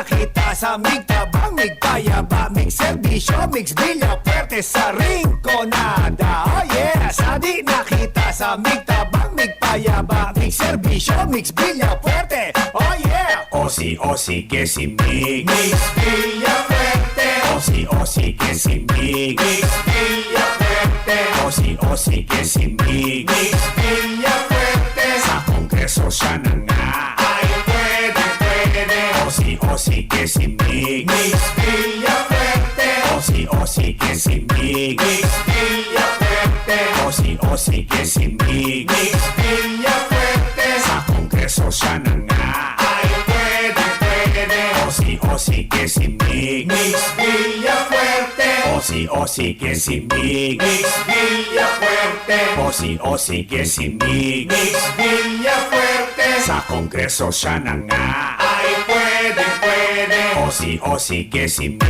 Mix Villafuerte sa Rinconada. Oh yeah! Sadi na kita sa migtabang, migpayaba, migserbisyo, Mix Villafuerte. Oh yeah! Osi-osi ke si Mix. Mix Villafuerte. Osi-osi ke si Mix. Mix Villafuerte. Osi-osi ke si Mix. Mix Villafuerte. Sa Kongreso siya na nga. Ay, pwede, pwede. Osi-osi ke si Mix. Mix Villafuerte. Osi-osi ke si Mix. Mix Villafuerte. Osi-osi ke si Mix. Mix Villafuerte. Sa Kongreso siya na nga. Ay, pwede, pwede. Osi-osi ke si Mix. Mix Villafuerte. Osi-osi ke si Mix. Mix Villafuerte. Osi-osi ke si Mix. Mix Villafuerte. Sa Kongreso siya na nga. Ay, pwede, pwede. Osi-osi ke si Mix.